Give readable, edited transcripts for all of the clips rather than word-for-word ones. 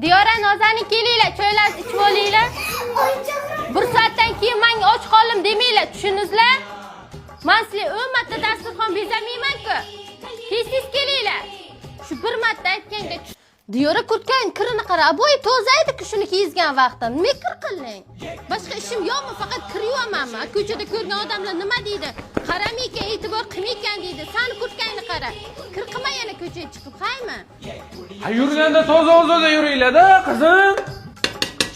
Diyora, Nozani, kelinglar, choylarni ichib olinglar. Bir soatdan keyin manga och qoldim demanglar, tushundingizlar? Man sizlarga 10 marta dasturxon bezamayman-ku. Tez tez kelinglar. Shu bir marta aytganga. Diyora, kurtkang kirini qara, обои toza edi-ku shuni kiyizgan vaqtim. Nima kir qilding? Boshqa ishim yo'qmi? Faqat kir yuvamanmi? Ko'chada ko'rgan odamlar nima deydi? Qaramaykan, e'tibor qilmaykan deydi. Sani kurtkangni qara. Kir qilma yana ko'chaga chiqib, haymi? Ha, yurganda toza ozoda yuringlar-da, qizim.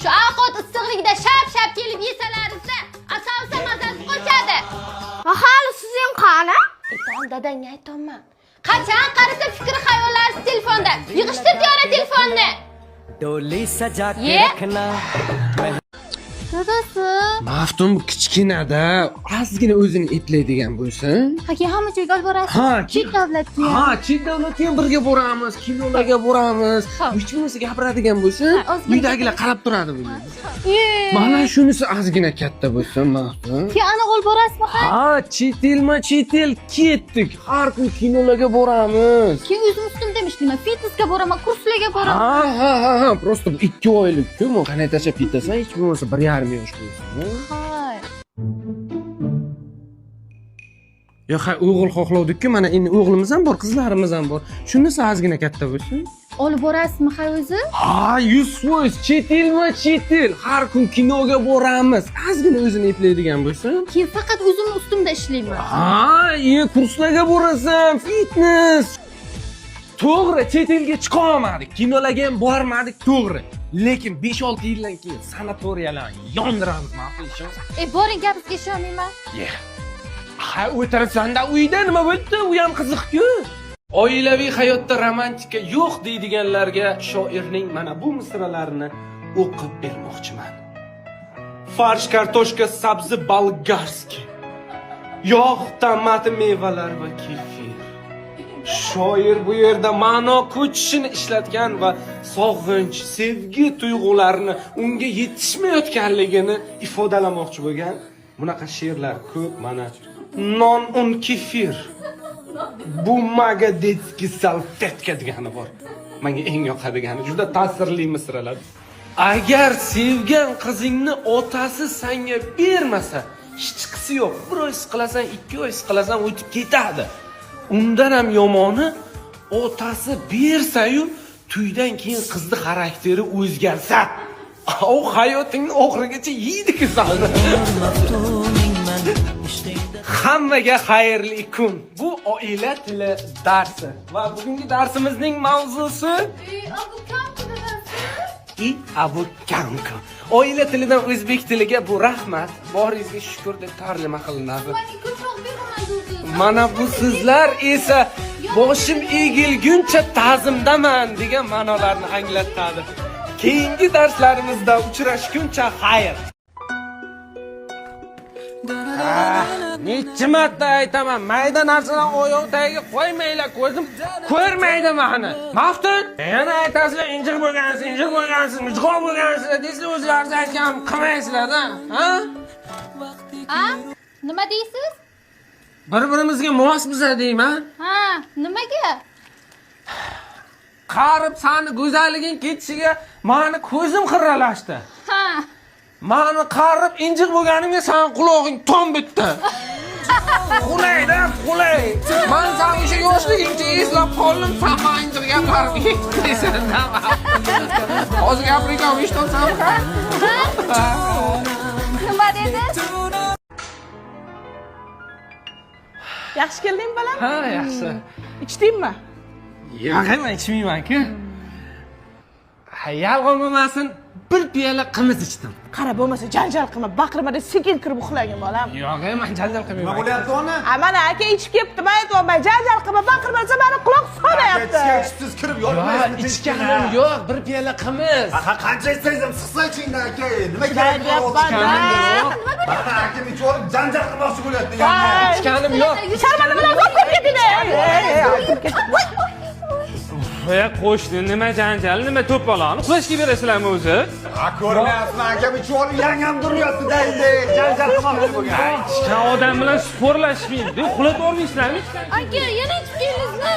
Shu ovqat issiqligida shap-shap kelib yesalaringizda, asosan mazasi qochadi. Ha, hali sizing qani? Aytom, dadangga aytomman. Qachon qarasa fikri xayollari telefonda. Yig'ishtir, Diyora, telefonni. डोली सजा के ये? रखना। Dadasi. Maftun kichkinada, ozgina o'zini eplaydigan bo'lsin. Ha, keyin hamma joyga olib borasiz. Ha, Chet davlatga. Ha, chet davlatga ham birga boramiz, kinolarga boramiz. Ha. Hech bo'lmasa gapiradigan bo'lsin. Ha, ozgina. Uydagilar qarab turadi bunga. Ye. Mana shunisi ozgina katta bo'lsin, Maftun. Keyin aniq olib borasizmi, ha? Ha, chet elma chet el ketdik. Har kun kinolarga boramiz. Keyin o'zim ustimda ishlayman. Fitnessga boraman, kurslarga boraman. Ha, просто bu 2 oylik-ku, bu qanday tashlab ketasan, hech bo'lmasa 1,5 yosh bo'lsin. Hay. Yo'q, ha, o'g'il xohlovdik-ku, mana endi o'g'limiz ham bor, qizlarimiz ham bor. Shunisi ozgina katta bo'lsin. Olib borasizmi, ha, o'zi? Ha, 100% chet elma chet el, har kun kinoga boramiz. Ozgina o'zini eplaydigan bo'lsin. Keyin faqat o'zimni ustimda ishlayman. Ha, kurslarga borasan, fitness. To'g'ri, chet elga chiqa olmadik, kinolarga ham bormadik, to'g'ri. Lekin 5-6 yildan keyin sanatoriyalarni yondiramiz, ma'qul ishonasan. E, boring, gapingizga ishonmayman. Ye. Ha, o'tiribsan-da uyda, nima bo'ldi? U ham qiziq-ku. Oilaviy hayotda romantika yo'q deydiganlarga shoirning mana bu misralarini o'qib bermoqchiman. Фарш, kartoshka, sabzi болгарский. Yog', tomati, mevalar va kefir. Shoir bu yerda ma'no ko'chishini ishlatgan va sog'inch, sevgi tuyg'ularini unga yetishmayotganligini ifodalamoqchi bo'lgan. Bunaqa she'rlar ko'p mana. Non, un, kefir. Бумага, детский салфетка degani bor. Menga eng yoqadigani, juda ta'sirli misralar. Agar sevgan qizingni otasi senga bermasa, hechqisi yo'q. Bir oy siqilasan, 2 oy siqilasan, o'tib ketadi. Undan ham yomoni, otasi bersa-yu, tuydan keyin qizni xarakteri o'zgarsa, u hayotingni oxirigacha yeydi-ku sani. Hammaga xayrli kun. Bu oila tili darsi va bugungi darsimizning mavzusi i abu kamku. Oila tilidan o'zbek tiliga bu rahmat, boringizga shukur deb tarjima qilinadi. Mana bu so'zlar esa boshim egilguncha ta'zimdaman degan ma'nolarni anglatadi. Keyingi darslarimizda uchrashguncha xayr. Necha marta aytaman, mayda narsalarni oyoq tagiga qo'ymanglar, ko'zim ko'rmaydi mani. Maftun, yana aytasizlar, injiq bo'lgansiz, injiq bo'lgansiz, mijg'on bo'lgansizlar deysizlar, o'zlaringiz aytgan qilmaysizlar-da, ha? Ha? Nima deysiz? Bir-birimizga mos biza deyman. Ha, nimaga? Qarib sani go'zalliging ketishiga mani ko'zim xiralashdi. Ha. Mani qarib injiq bo'lganimga san qulog'ing tom bitdi. Qulayda, qulay. Man san o'sha yoshligingcha eslab qoldim, san mani injiq gaplarni eshitmaysan. Hozir gapirgan eshitasan. Nima dedi? Yaxshi keldingmi, bolam? Ha, yaxshi. Ichdingmi? Yo'q, men ichmayman-ku. Ha, yolg'on bo'lmasin, bir piyola qimiz ichdim. Qara, bo'lmasa janjal qilma, baqirma deb sekin kirib uxlagin, bolam. Yo'q, men janjal qilmayman. Nima bo'lyapti, ona? A, mana aka ichib kelibdi, men aytyapman, janjal qilma, baqirma desa mani quloq solmayapti. Ichgan ichibsiz, kirib yotmaysizmi? Yo'q, ichganim yo'q, bir piyola qimiz. Ha, qancha ichsangiz ham siqsa ichingda aka. Nima kerak Deyapman, Mana akam ichib olib janjal qilmoqchi bo'lyapti. Ichganim yo'q. Sharmanda bilan olib kirib keting. E, qo'shni, nima janjal, nima to'poloni? Uxlashga berasizlarmi o'zi? Ha, ko'rmayapsizmi, akam ichib olib yangam duryapti daydi. Janjal qilmoqchi bo'lgan. Ichgan odam bilan sporlashmaydi. Uxlatib olmaysizlarmi? Aka, yana ichib keldingizmi?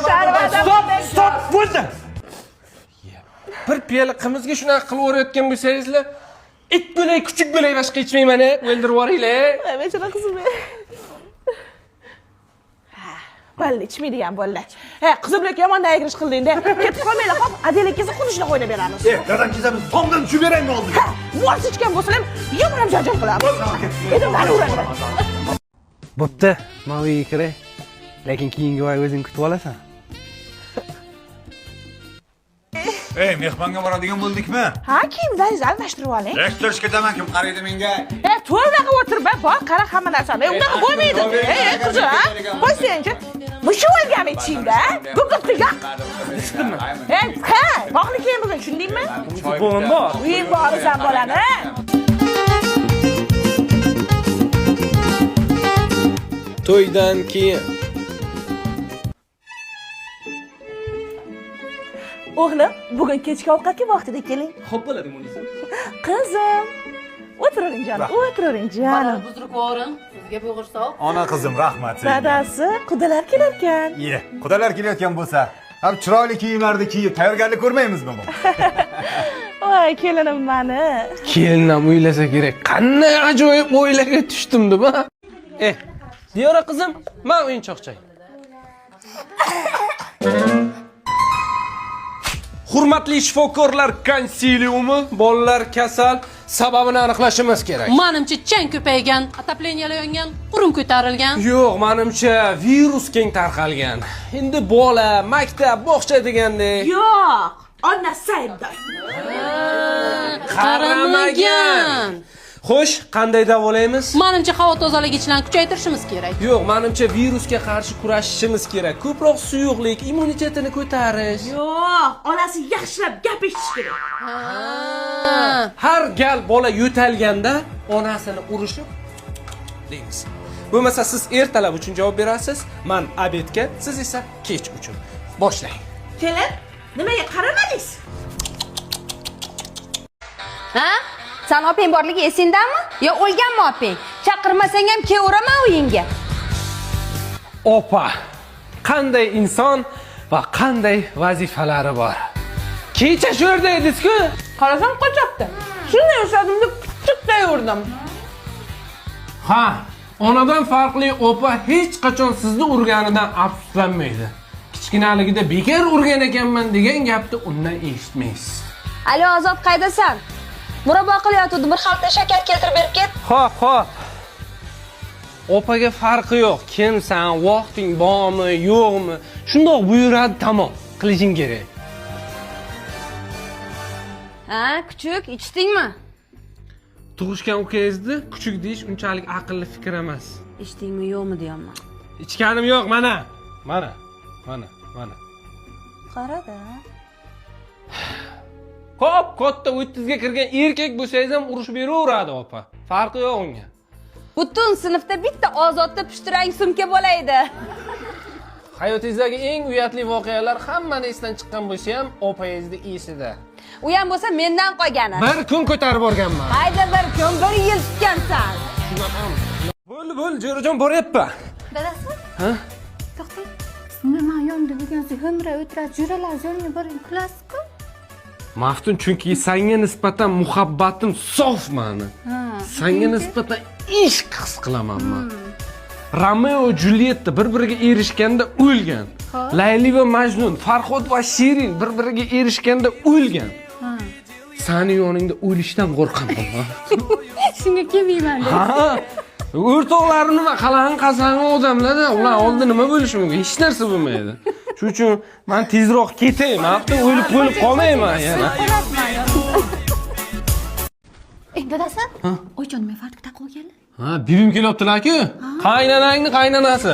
Sharmanda. Stop, stop, bo'ldi. Bir piyola qimizga shunaqa qilib yuborayotgan bo'lsangizlar, it bo'lay, kuchuk bo'lay, boshqa ichmayman, o'ldirib yuboringlar. Voy bechora qizim. Ha, bo'ldi, ichmaydigan bo'ldi. Ha, qizim, lekin yomon agrish qilding-da. Ketib qolmanglar, hop, Adela kelsa xuddi shunaqa o'ynab beramiz. E, dadam kelsa biz tomdan tushib beraymi oldiga? Ha, voz ichgan bo'lsalar ham yomon ham janjal qilamiz. Endi mani uradilar. Bo'pti, man uyga kiray. Lekin keyingi oy o'zing kutib olasan. Ey, mehmonga boradigan bo'ldikmi? Ha, kiyimlaringizni almashtirib oling. Rektor ketaman, kim qaraydi menga? E, to'g'ri qilib o'tirib, bor, qara hamma narsani. E, unaqa bo'lmaydi. Ey, ey, qizim, ha? Qo'y senchi. Mushuk o'lganmi ichingda? Gugurtni yoq. Ey, ha, bog'li keyin bugun, tushundingmi? Bo'm bor. Uying borisan bolani. To'ydan keyin. O'g'lim, bugun kechki ovqatga vaqtida keling. Xo'p bo'ladi, Munisa. Qizim, o'tiravering jonim, o'tiravering jonim. Buzrukvorim, sizga bo'g'irsoq. Ona qizim, rahmat senga. Dadasi, qudalar kelarkan. Ye, qudalar kelayotgan bo'lsa, ham chiroyli kiyimlarni kiyib tayyorgarlik ko'rmaymizmi bu? Voy, kelinim mani. Kelin ham o'ylasa kerak, qanday ajoyib o'ylarga tushdim deb, ha? Eh, Diyora qizim, man o'yinchoqchay. Hurmatli shifokorlar konsiliumi, bolalar kasal, sababini aniqlashimiz kerak. Manimcha chang ko'paygan, отопления lar yongan, qurum ko'tarilgan. Yo'q, manimcha virus keng tarqalgan. Endi bola, maktab, bog'cha degandek. Yo'q, onasi aybdor. Qaramagan. Xo'sh, qanday davolaymiz? Manimcha havo tozalagichlarni kuchaytirishimiz kerak. Yo'q, manimcha virusga qarshi kurashishimiz kerak. Ko'proq suyuqlik, immunitetini ko'tarish. Yo'q, onasi yaxshilab gap eshitish kerak. Har gal bola yo'talganda onasini urishib deymiz. Bo'lmasa siz ertalab uchun javob berasiz, man обед ga, siz esa kech uchun. Boshlang. Kelin, nimaga qaramadingiz? Ha? San opang borligi esingdami? Yo o'lganmi opang? Chaqirmasang ham kelaveraman uyingga. Opa, qanday inson va qanday vazifalari bor? Kecha shu yerda edingiz-ku. Qarasam qochyapti. Shunday ushladimda kuchukday urdim. Ha, onadan farqli opa hech qachon sizni urganidan afsuslanmaydi. Kichkinaligida bekor urgan ekanman degan gapni undan eshitmaysiz. Alo Ozod, qaydasan? Murabbo qilayotgandim, bir xalta shakar keltirib berib ket. Xo'p, xo'p. Opaga farqi yo'q. Kimsan, vaqting bormi, yo'qmi? Shundoq buyuradi, tamom. Qilishing kerak. Ha, kuchuk, ichdingmi? Tug'ishgan ukangizni kuchuk deyish unchalik aqlli fikr emas. Ichdingmi, yo'qmi deyapman. Ichganim yo'q, mana. Mana, mana, mana. Qarada. Ko'p katta 30 ga kirgan erkak bo'lsangiz ham urushib beraveradi opa. Farqi yo'q unga. Butun sinfda bitta Ozodda pushtirang sumka bo'laydi. Hayotingizdagi eng uyatli voqealar hammani esdan chiqqan bo'lsa ham opangizni esida. U ham bo'lsa mendan qolgani. Bir kun ko'tarib borganman. Hayda bir kun, bir yil tutgansan. Bo'ldi, bo'ldi, Jo'rajon boryapman. Dadasi? Ha? To'xtang. Nima yonida bo'lgansiz, g'imra o'tirasiz, jo'ralar yonga borib kulasiz-ku. Maftun, chunki senga nisbatan muhabbatim sof mani. Senga nisbatan ishq his qilaman man. Romeo Julietta bir-biriga erishganda o'lgan. Layli va Majnun, Farhod va Shirin bir-biriga erishganda o'lgan. Sani yoningda o'lishdan qo'rqaman man. Shunga kelmayman deb. Ha, o'rtoqlarim nima qalang'i qasang'i odamlar-da, ular oldida nima bo'lishi mumkin? Hech narsa bo'lmaydi. Shuning uchun man tezroq ketay, Maftun, o'lib o'lib qolmayman yana. Ey, dadasi? Oyjon nima fartuk taqib olganlar? Ha, bibim kelyaptilar-ku. Qaynanangni qaynanasi.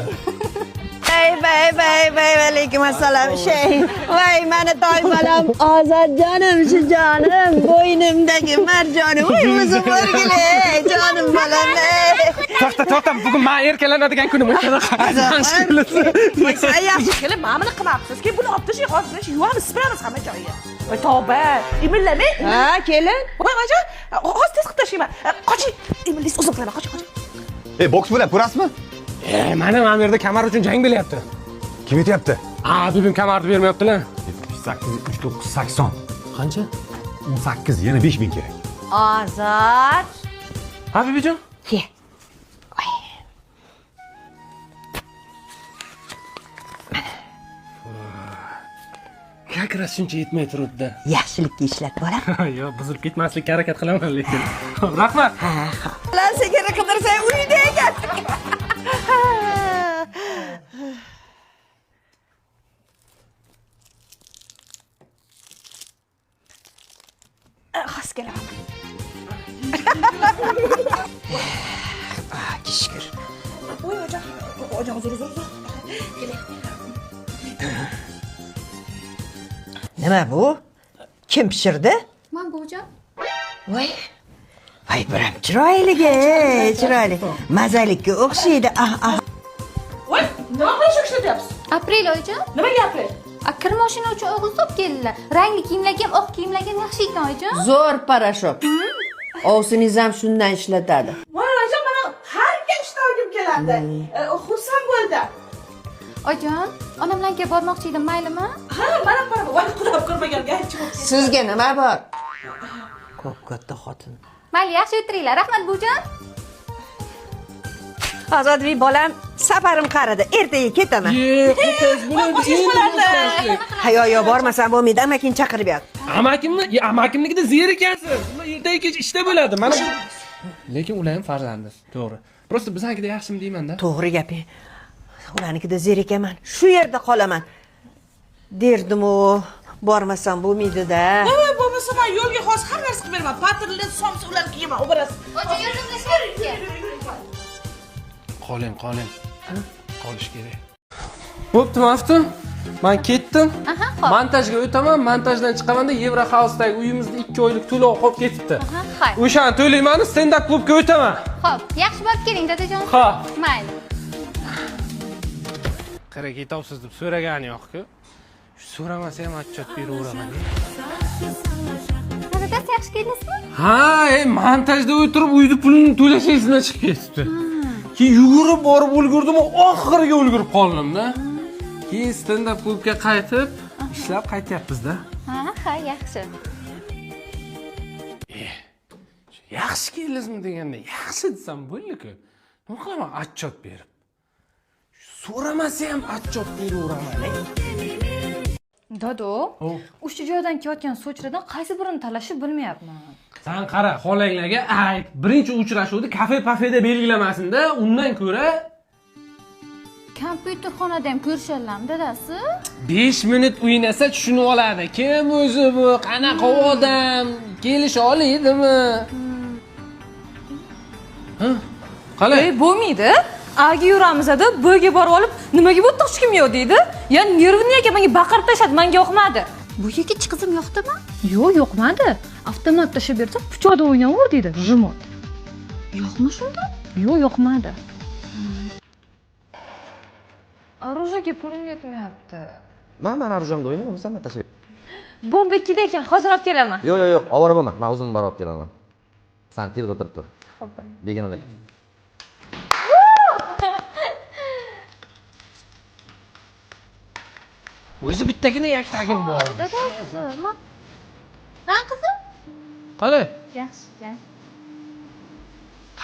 Vay vay vay vay, alaykum assalom şey. Vay mani toy bolam Ozodjonim, shu jonim, bo'ynimdagi marjonim. Voy o'zim o'rgilay, jonim bolam. To'xta, to'xta, bugun men erkalanadigan kunim. Ay, yaxshi kelin, mana buni qilmabsiz. Keyin buni olib tashlang, hozir shu yuvamiz, sipiramiz hamma joyiga. Voy tavba, imillamang. Ha, kelin. Voy voy, hozir tez qilib tashlayman. Qoching, imillaysiz, o'zim qilaman, qoching, qoching. Ey, boks bilan ko'rasizmi? E, mana bu yerda kamar uchun jang bo'lyapti. Kim aytyapti? Ha, bibim kamarni bermayaptilar. 78 39 80. Qancha? 18, yana 5000 kerak. Ozod. Ha, bibijon? Ke. Как раз shuncha yetmay turibdi. Yaxshilikka ishlat, bolam. Yo'q, buzilib ketmaslikka harakat qilaman lekin. Rahmat. Ha, ha. Lan sigiri qidirsang uyda ekan. Hozir kelaman. Shukur. Voy, ojoq, ojoq, uzr, uzr, uzr. Keling. Nima bu? Kim pishirdi? Man buvijon. Voy. Voy, biram chiroyligi, chiroyli. Mazalikka o'xshaydi. Ah, ah. Voy, nima qilishni ishlatyapsiz? Aprel oyijon. Nimaga aprel? A, kir mashina uchun o'g'iz olib keldilar. Rangli kiyimlarga ham, oq kiyimlarga ham yaxshi ekan oyijon. Zo'r parashok. Ovsiningiz ham shundan ishlatadi. Voy, onajon, mana har gal ishdan olgim keladi. Xursand bo'ldim. Oyijon, onam bilan kelib bormoqchi edim, maylimi? Ha, mana boraman. Voy, xudo ko'rmaganga ancha bo'lib ketdi. Sizga nima bor? Ko'p katta xotin. Mayli, yaxshi o'tiringlar. Rahmat buvijon. Ozodbek bolam, safarim qaridi. Ertaga ketaman. Ye, qo'pol bo'ladi. Endi Ha, yo'q, yo'q, bormasam bo'lmaydi. Amaking chaqirib yotdi. Amakimni, amakimnikida zerikasiz. Ular ertaga kech ishda bo'ladi. Mana bu. Lekin ular ham farzandimiz, to'g'ri. Просто biznikida yaxshimi deyman-da. To'g'ri gaping. Ularnikida zerikaman. Shu yerda qolaman. Derdim-u, bormasam bo'lmaydi-da. Nima bo'lmasa men yo'lga hozir har narsa qilib beraman. Patirli, somsa ularni yeyman, o'barasiz. Oyijon, yordamlashaylik. Qoling, qoling. Qolish kerak. Bo'pti, Maftun. Men ketdim. Aha, xo'p. Montajga o'taman, montajdan chiqamanda Yevro House'dagi uyimizda 2 oylik to'lov qolib ketibdi. Aha, xayr. O'shani to'layman, stand-up klubga o'taman. Xo'p, yaxshi borib keling, dadajon. Ha. Mayli. Qara ketopsiz deb so'ragani yo'q-ku. So'ramasa ham отчет beraveraman. Dadasi, yaxshi keldingizmi? Ha, montajda o'tirib uyni pulini to'lash esimdan chiqib ketibdi. Keyin yugurib borib ulgurdim, oxiriga ulgurib qoldim-da. Keyin stand-up klubga qaytib, ishlab qaytyapmiz-da. Ha, ha, yaxshi. Yaxshi keldingizmi deganda, yaxshi desam bo'ldi-ku. Nima qilaman отчет berib? So'ramasa ham отчет beraveraman. Dado, uchta joydan kelayotgan sovchilardan qaysi birini tanlashni bilmayapman. San qara, xolanglarga ayt, birinchi uchrashuvni kafe-pafeda belgilamasin-da, undan ko'ra kompyuterxonada ham ko'rishalarmi, dadasi? 5 minut o'ynasa tushunib oladi. Kim o'zi bu, qanaqa odam, kelisha oladimi? Ha? Qalay? Bo'lmaydi. A ga yuramiz da, B ga borib olib, nimaga bu yerda hech kim yo'q deydi. Ya nervni ekan menga baqirib tashladi, menga yoqmadi. Bu yigit qizim yoqdimi? Yo'q, yoqmadi. Avtomat tashlab bersa, pichoqda o'ynaver deydi, jimot. Yo'qmi shunda? Yo'q, yoqmadi. Оружие pulim yetmayapti. Man orujamda o'ynayman, man tashlab. Bomba ikkida ekan, hozir olib kelaman. Yo'q, yo'q, yo'q, ovora bo'lma. Men o'zim borib olib kelaman. San tez o'tirib tur. Xo'p. Begonalar. O'zi bittagina yaktagim bor. Dadasi, ha qizim? Qalay? Yaxshi, yaxshi.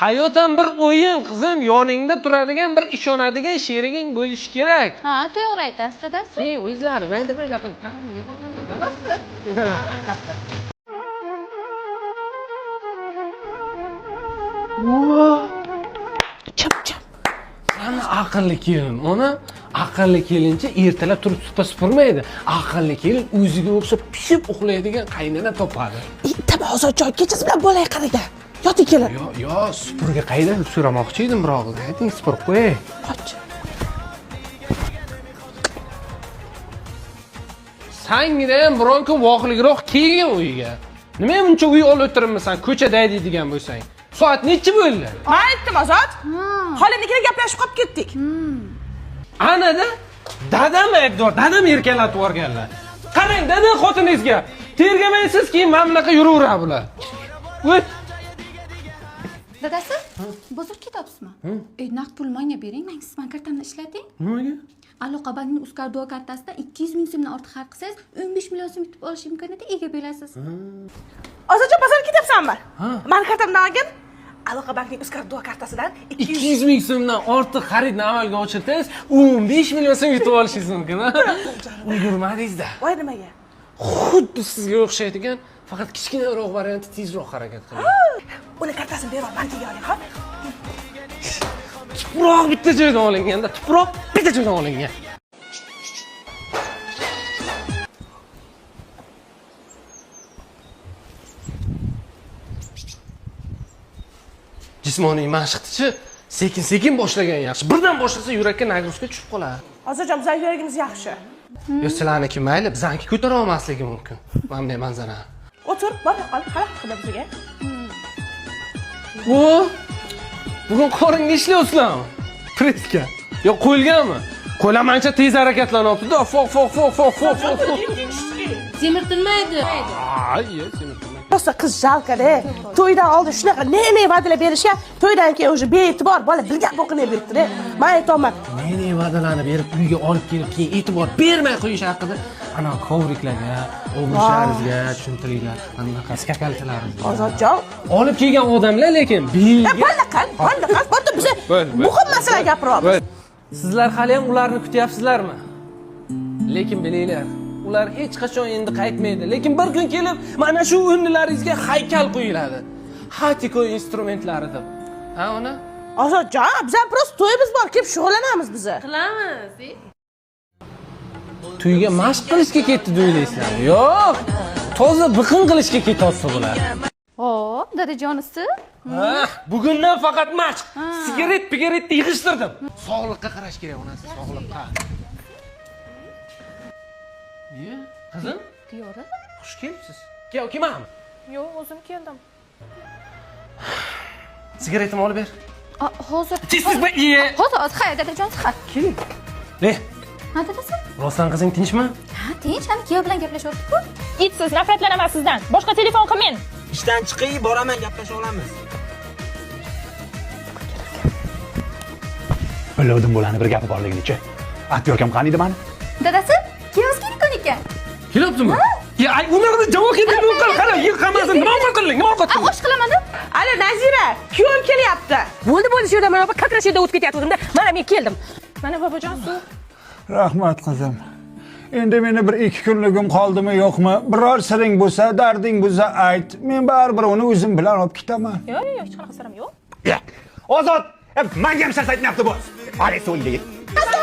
Hayot ham bir o'yin, qizim, yoningda turadigan bir ishonadigan sheriging bo'lishi kerak. Ha, to'g'ri aytasiz, dadasi. O'zlari mayda mayda qilib. Chap chap. Ana aqlli kelin, ona aqlli kelincha ertalab turib supa supurmaydi. Aqlli kelin o'ziga o'xshab pishib uxlaydigan qaynona topadi. Taba Ozodjon, kechasi bilan bo'lay qaragan. Yoting kelin. Yo, yo, supurgi qayda deb so'ramoqchi edim bir og'iz. Ayting, supurib qo'yay. Qoch. Sangida ham biron kun voqligroq kelgin uyga. Nima buncha uy olib o'tiribmisan, ko'chada deydigan bo'lsang. Soat nechi bo'ldi? Men aytdim Ozod. Xolamnikida gaplashib qolib ketdik. Anada dadam aybdor, dadam erkalatib yuborganlar. Qarang, dada xotiningizga tergamaysiz, keyin mana bunaqa yuraveradi bular. O't. Dadasi, bozor ketyapsizmi? Ey, naqd pul menga bering, men siz mani kartamni ishlating. Nimaga? Aloqa bankning Uzcard Duo kartasidan 200 ming so'mdan ortiq xarid qilsangiz, 15 million so'm yutib olish imkoniyatiga ega bo'lasiz. Ozodjon, bozorga ketyapsanmi? Mani kartamdan olgin. Aloqa bankning Uzcard Duo kartasidan 200 ming so'mdan ortiq xaridni amalga oshirsangiz, 15 million so'm yutib olishingiz mumkin, ha? Ulgurmadingiz-da. Voy, nimaga? Xuddi sizga o'xshaydigan, faqat kichkinaroq varianti tezroq harakat qiladi. Uni kartasini berib, bankiga oling, hop. Tuproq bitta joydan olinganda, tuproq bitta joydan olingan. Jismoniy mashqni sekin-sekin boshlagan yaxshi. Birdan boshlasa yurakka нагрузка tushib qoladi. Ozodjon, bizning yuragimiz yaxshi. Yo, sizlarniki mayli, bizaniki ko'tara olmasligi mumkin. Mana bunday manzara. O'tir, bor, qol, xalaqit qildi bizga. O! Bugun qoringa ishlayapsizlarmi? Preska. Yo, qo'yilganmi? Qo'ylar mancha tez harakatlanyapti-da. Foq foq foq foq foq foq. Semirtirmaydi. Ay, semirtirmaydi. Rosa qiz жалко-da. To'ydan oldin shunaqa ne-ne va'dalar berishgan, to'ydan keyin уже bee'tibor bola bilgan bo'qini beribdi-da. Men aytyapman. Ne-ne va'dalarni berib uyga olib kelib, keyin e'tibor bermay qo'yish haqida ana kovriklarga, obruchlaringizga tushuntiringlar, anaqa skakalkalaringizga. Ozodjon, olib kelgan odamlar lekin bilgan. Bola qal, bola qal, bo'pti, biz muhim masala gapiryapmiz. Sizlar hali ham ularni kutyapsizlarmi? Lekin bilinglar, ular hech qachon endi qaytmaydi. Lekin bir kun kelib mana shu o'rnilaringizga haykal qo'yiladi. Hatiko instrumentlari deb. Ha, ona? Ozodjon, biz ham просто to'yimiz bor, kelib shug'ullanamiz biz. Qilamiz. To'yga mashq qilishga ketdi deylaysizlarmi? Yo'q. Toza biqin qilishga ketyapti bular. Hop, dadajonisi. Ha, bugundan faqat mashq. Sigaret, pigaretni yig'ishtirdim. Sog'liqqa qarash kerak, onasi, sog'liqqa. Iye, qizim? Diyora. Xush kelibsiz. Kuyov kelmadimi? Yo'q, o'zim keldim. Sigaretimni olib ber. Hozir. Tez-tez iye. Hozir, ha, dadajon, ha. Keling. Le. Ha, dadasi? Rostdan qizing tinchmi? Ha, tinch, ham kuyov bilan gaplashyapti-ku. Itsiz, nafratlanaman sizdan. Boshqa telefon qilmang. Ishdan chiqay, boraman, gaplasha olamiz. Biluvdim bo'lani bir gapi borliginichi. Atyorkam qaniydi mani? Dadasi, kuyovsiz kerak ekan. Kelyaptimi? Ya, ay, ularni javob berib qil, qara, yil qilmasin, nima ovqat qilding? Nima ovqat qilding? Osh qilaman deb. Ala Nazira, kuyovim kelyapti. Bo'ldi, bo'ldi, shu yerda mana как раз yerda o'tib ketyapti. Mana men keldim. Mana bobojon suv. Rahmat qizim. Endi meni bir ikki kunligim qoldimi yo'qmi? Biror siring bo'lsa, darding bo'lsa ayt. Men baribir uni o'zim bilan olib ketaman. Yo'q, yo'q, hech qanaqa sirim yo'q. Ozod, menga ham sir aytmayapti bu. Qara so'ydi.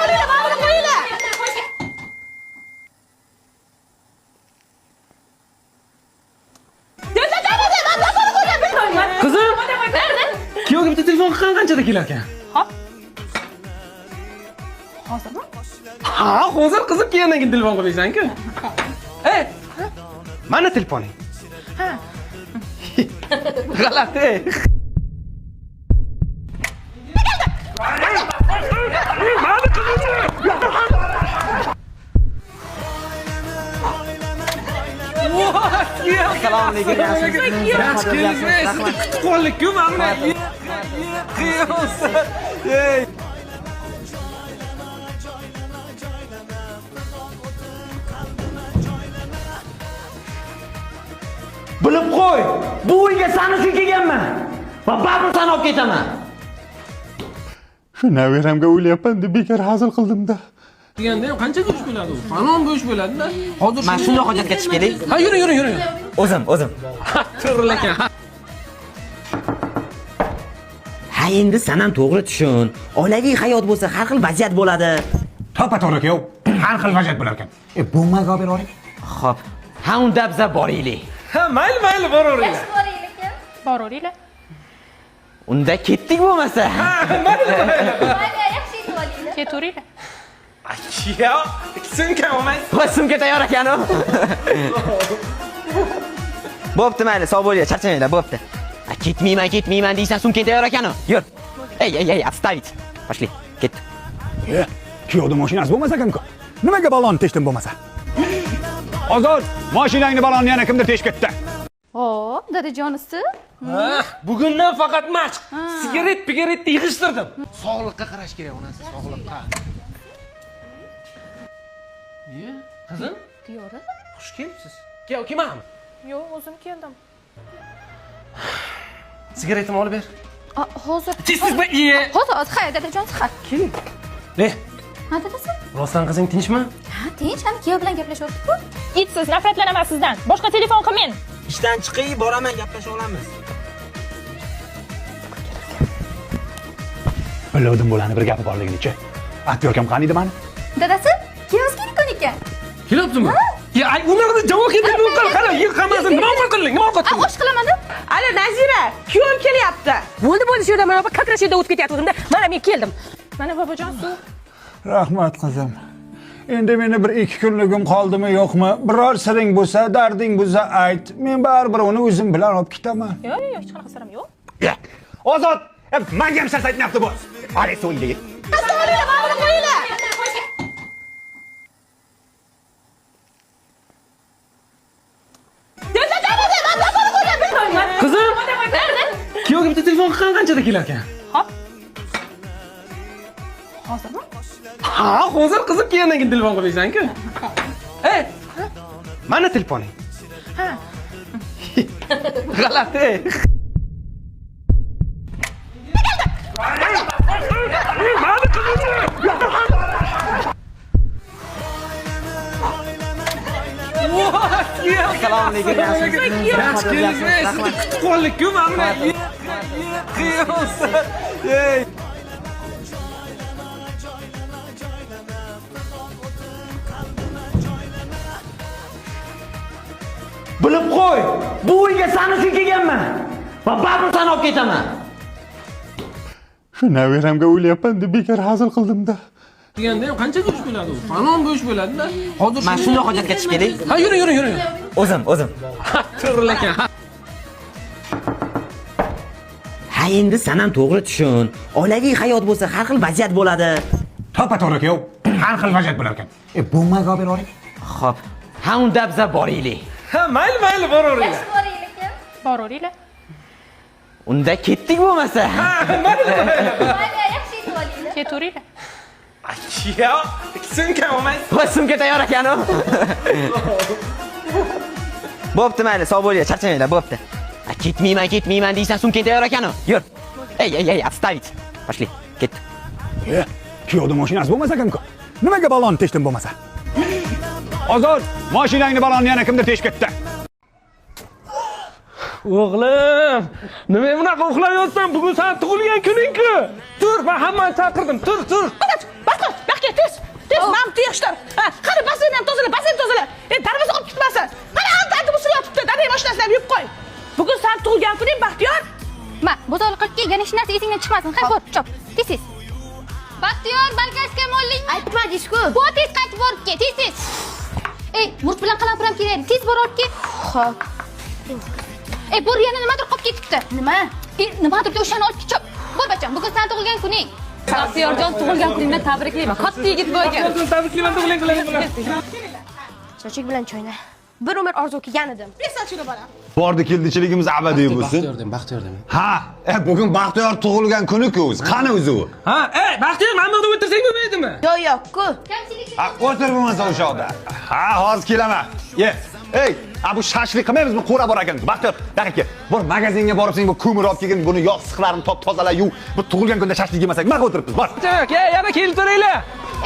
Olinglar, mana buni qo'yinglar. Qizim, kuyovga bitta telefon qilgan qanchada kelar ekan? Hop. Hozirmi? Ha, hozir qizim kelgandan keyin telefon qilmaysan-ku. Ey, mana telefoning. Ha. G'alati. Ey. Assalomu alaykum. Yaxshi keldingizmi? Sizni kutib qoldik-ku, mana buni. Ey. Bilib qo'y, bu uyga sen uchun kelganman va baribir seni olib ketaman. Shu naveramga o'ylayapman deb bekor hazil qildim-da. Deganda ham qancha go'sht bo'ladi u? Falon go'sht bo'ladi-da. Hozir Men shundoq hojatga chiqib kelay. Ha, yuring, yuring, yuring. O'zim, o'zim. To'g'ri ekan. Ha, endi sen ham to'g'ri tushun. Oilaviy hayot bo'lsa har xil vaziyat bo'ladi. To'ppa-to'g'ri kuyov, har xil vaziyat bo'lar ekan. Bo'lmay qolib bera oling. Xo'p. Ha, unda biza boraylik. Ha, mayli, mayli, boraveringlar. Yaxshi boraylik. Boraveringlar. Unda ketdik bo'lmasa. Ha, mayli, mayli. Mayli, yaxshi yetib olinglar. Ketaveringlar. Yo, sumka olmaysiz. Voy, sumka tayyor ekan u. Bo'pti, mayli, sog' bo'linglar, charchamanglar, bo'pti. Ketmayman, ketmayman deysan, sumkang tayyor ekan u. Yur. Ey, ey, ey, отставить. Пошли, ketdi. Kuyovda mashinasi bo'lmasa ekan-ku. Nimaga balonni teshdim bo'lmasa? Ozod, mashinangni balonni yana kimdir teshib ketdi. Hop, dadajonisi. Ha, bugundan faqat mashq. Sigaret, pigaretni yig'ishtirdim. Sog'liqqa qarash kerak onasi, sog'liqqa. Iye, qizim, Diyora. Xush kelibsiz. Kuyov kelmadimi? Yo'q, o'zim keldim. Sigaretimni olib ber. Hozir. Tez-tez bir iye. Hozir, ha, dadajonisi, ha. Keling. Ne? Ha, dadasi? Rostdan qizing tinchmi? Ha, tinch, ham kuyov bilan gaplashyapti-ku. Itsiz, nafratlanaman sizdan. Boshqa telefon qilmang. Ishdan chiqay, boraman, gaplasha olamiz. Biluvdim bo'lani bir gapi borligini-chi. Atyorkam qaniydi mani? Dadasi, kiyovsiz kerak ekan. Kelyaptimi? Ya, ay, ularni javob ketdi, bu qara, yer qamasin. Nima ovqat qilding? Nima ovqat qilding? Osh qilaman deb. Ala Nazira, kuyovim kelyapti. Bo'ldi, bo'ldi, shu yerda mana как раз yerda o'tib ketyapti. Mana men keldim. Mana bobojon suv. Rahmat qizim. Endi meni bir ikki kunligim qoldimi yo'qmi? Biror siring bo'lsa, darding bo'lsa ayt. Men baribir uni o'zim bilan olib ketaman. Yo'q, yo'q, hech qanaqa sirim yo'q. Ozod, menga ham sir aytmayapti bu. Hali so'nggi. Qo'yinglar, mana buni qo'yinglar. Qizim, kuyovga bitta telefon qilgan qanchada kelar ekan? Hop. Hozirmi? Ha, hozir qizim kelgandan keyin telefon qilmaysan-ku. Ey, mana telefoning. Ha. G'alati. Assalomu alaykum. Yaxshi keldingizmi? Sizni kutib qoldik-ku, mana buni. Ey. Bilib qo'y, bu uyga sen uchun kelganman. Va baribir seni olib ketaman. Shu naveramga o'ylayapman deb bekor hazil qildim-da. Deganda ham qancha go'sht bo'ladi u? Falon go'sht bo'ladi-da. Hozir Men shundoq hojatga chiqib kelay. Ha, yuring, yuring, yuring. O'zim, o'zim. To'g'ri ekan. Ha, endi sen ham to'g'ri tushun. Oilaviy hayot bo'lsa har xil vaziyat bo'ladi. To'ppa-to'g'ri kuyov, har xil vaziyat bo'lar ekan. Bo'lmaga olib bering. Xo'p. Ha, unda biza boraylik. Ha, mayli, mayli, boraveringlar. Yaxshi boraylik. Boraveringlar. Unda ketdik bo'lmasa. Ha, mayli, mayli. Mayli, yaxshi yetib olinglar. Ketaveringlar. Yo, sumka olmaysiz. Voy, sumka tayyor ekan u. Bo'pti, mayli, sog' bo'linglar, charchamanglar, bo'pti. Ketmayman, ketmayman deysan, sumkang tayyor ekan u. Yur. Ey, ey, ey, отставить. Пошли, ketdi. Kuyovda mashinasi bo'lmasa ekan-ku. Nimaga balonni teshdim bo'lmasa? Ozod, mashinangni balonni yana kimdir teshib ketdi. O'g'lim, nima bunaqa uxlab yotsan? Bugun sen tug'ilgan kuning-ku. Tur, men hammani chaqirdim. Tur, tur. Bas, baqga tez. Tez, mana bu yig'ishtir. Ha, qani basseyn ham tozala, basseyn tozala. Darvoza olib ketmasin. Qani anta bu yotibdi. Dadang mashinasini ham yuvib qo'y. Bugun sen tug'ilgan kuning, Baxtiyor. Ma, bozorga qilib kel, yana hech narsa esingdan chiqmasin. Ha, bor, chop. Tez tez. Baxtiyor, balkashga molding. Aytmadingiz-ku. Bor, tez qaytib borib kel, tez tez. Ey, murt bilan qalampir ham kerak. Tez bor olib kel. Xo'p. Ey, bor yana nimadir qolib ketibdi. Nima? Nimadir o'shani olib chop. Bor bacham, bugun sen tug'ilgan kuning. Baxtiyorjon, tug'ilgan kuningni tabriklayman. Katta yigit bo'lgan. Tabriklayman tug'ilgan kuning bilan. Chochik bilan choyna. Bir umr orzu qilgan edim. Besachini bolam. Bordi keldichiligimiz abadiy bo'lsin. Baxtiyor, Baxtiyor deyman. Ha, bugun Baxtiyor tug'ilgan kuni-ku o'zi. Qani o'zi u? Ha, Baxtiyor, mana bunda o'tirsang bo'lmaydimi? Yo'q, yo'q-ku. Ha, o'tir bo'lmasa o'sha yoqda. Ha, hozir kelaman. Ye. Ey, bu shashlik qilmaymizmi? Qo'ra bor ekan. Baxtiyor, daqiqa. Bor magazinga borib sen bu ko'mir olib kelgin, buni yostiqlarini top tozala, yuv. Bu tug'ilgan kunda shashlik yemasak, nima o'tiribmiz? Bor. Yana kelib turinglar.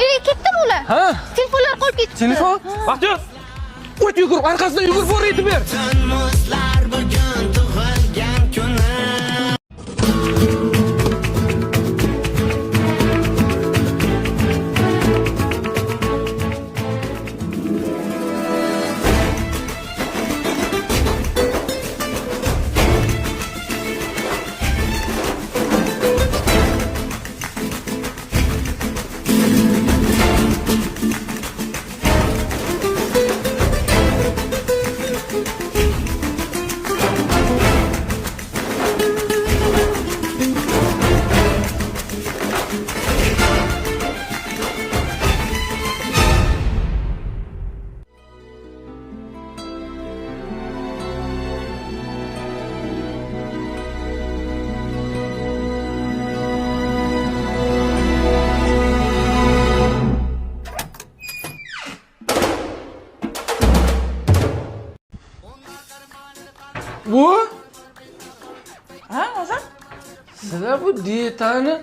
Ey, ketdimi ular? Ha? Telefonlar qolib ketdi. Telefon? Baxtiyor, o't yugur, orqasidan yugur, bor yetib ber. Bugun tug'ilgan kuni. Bu? Ha, Ozod? Sizlar bu dietani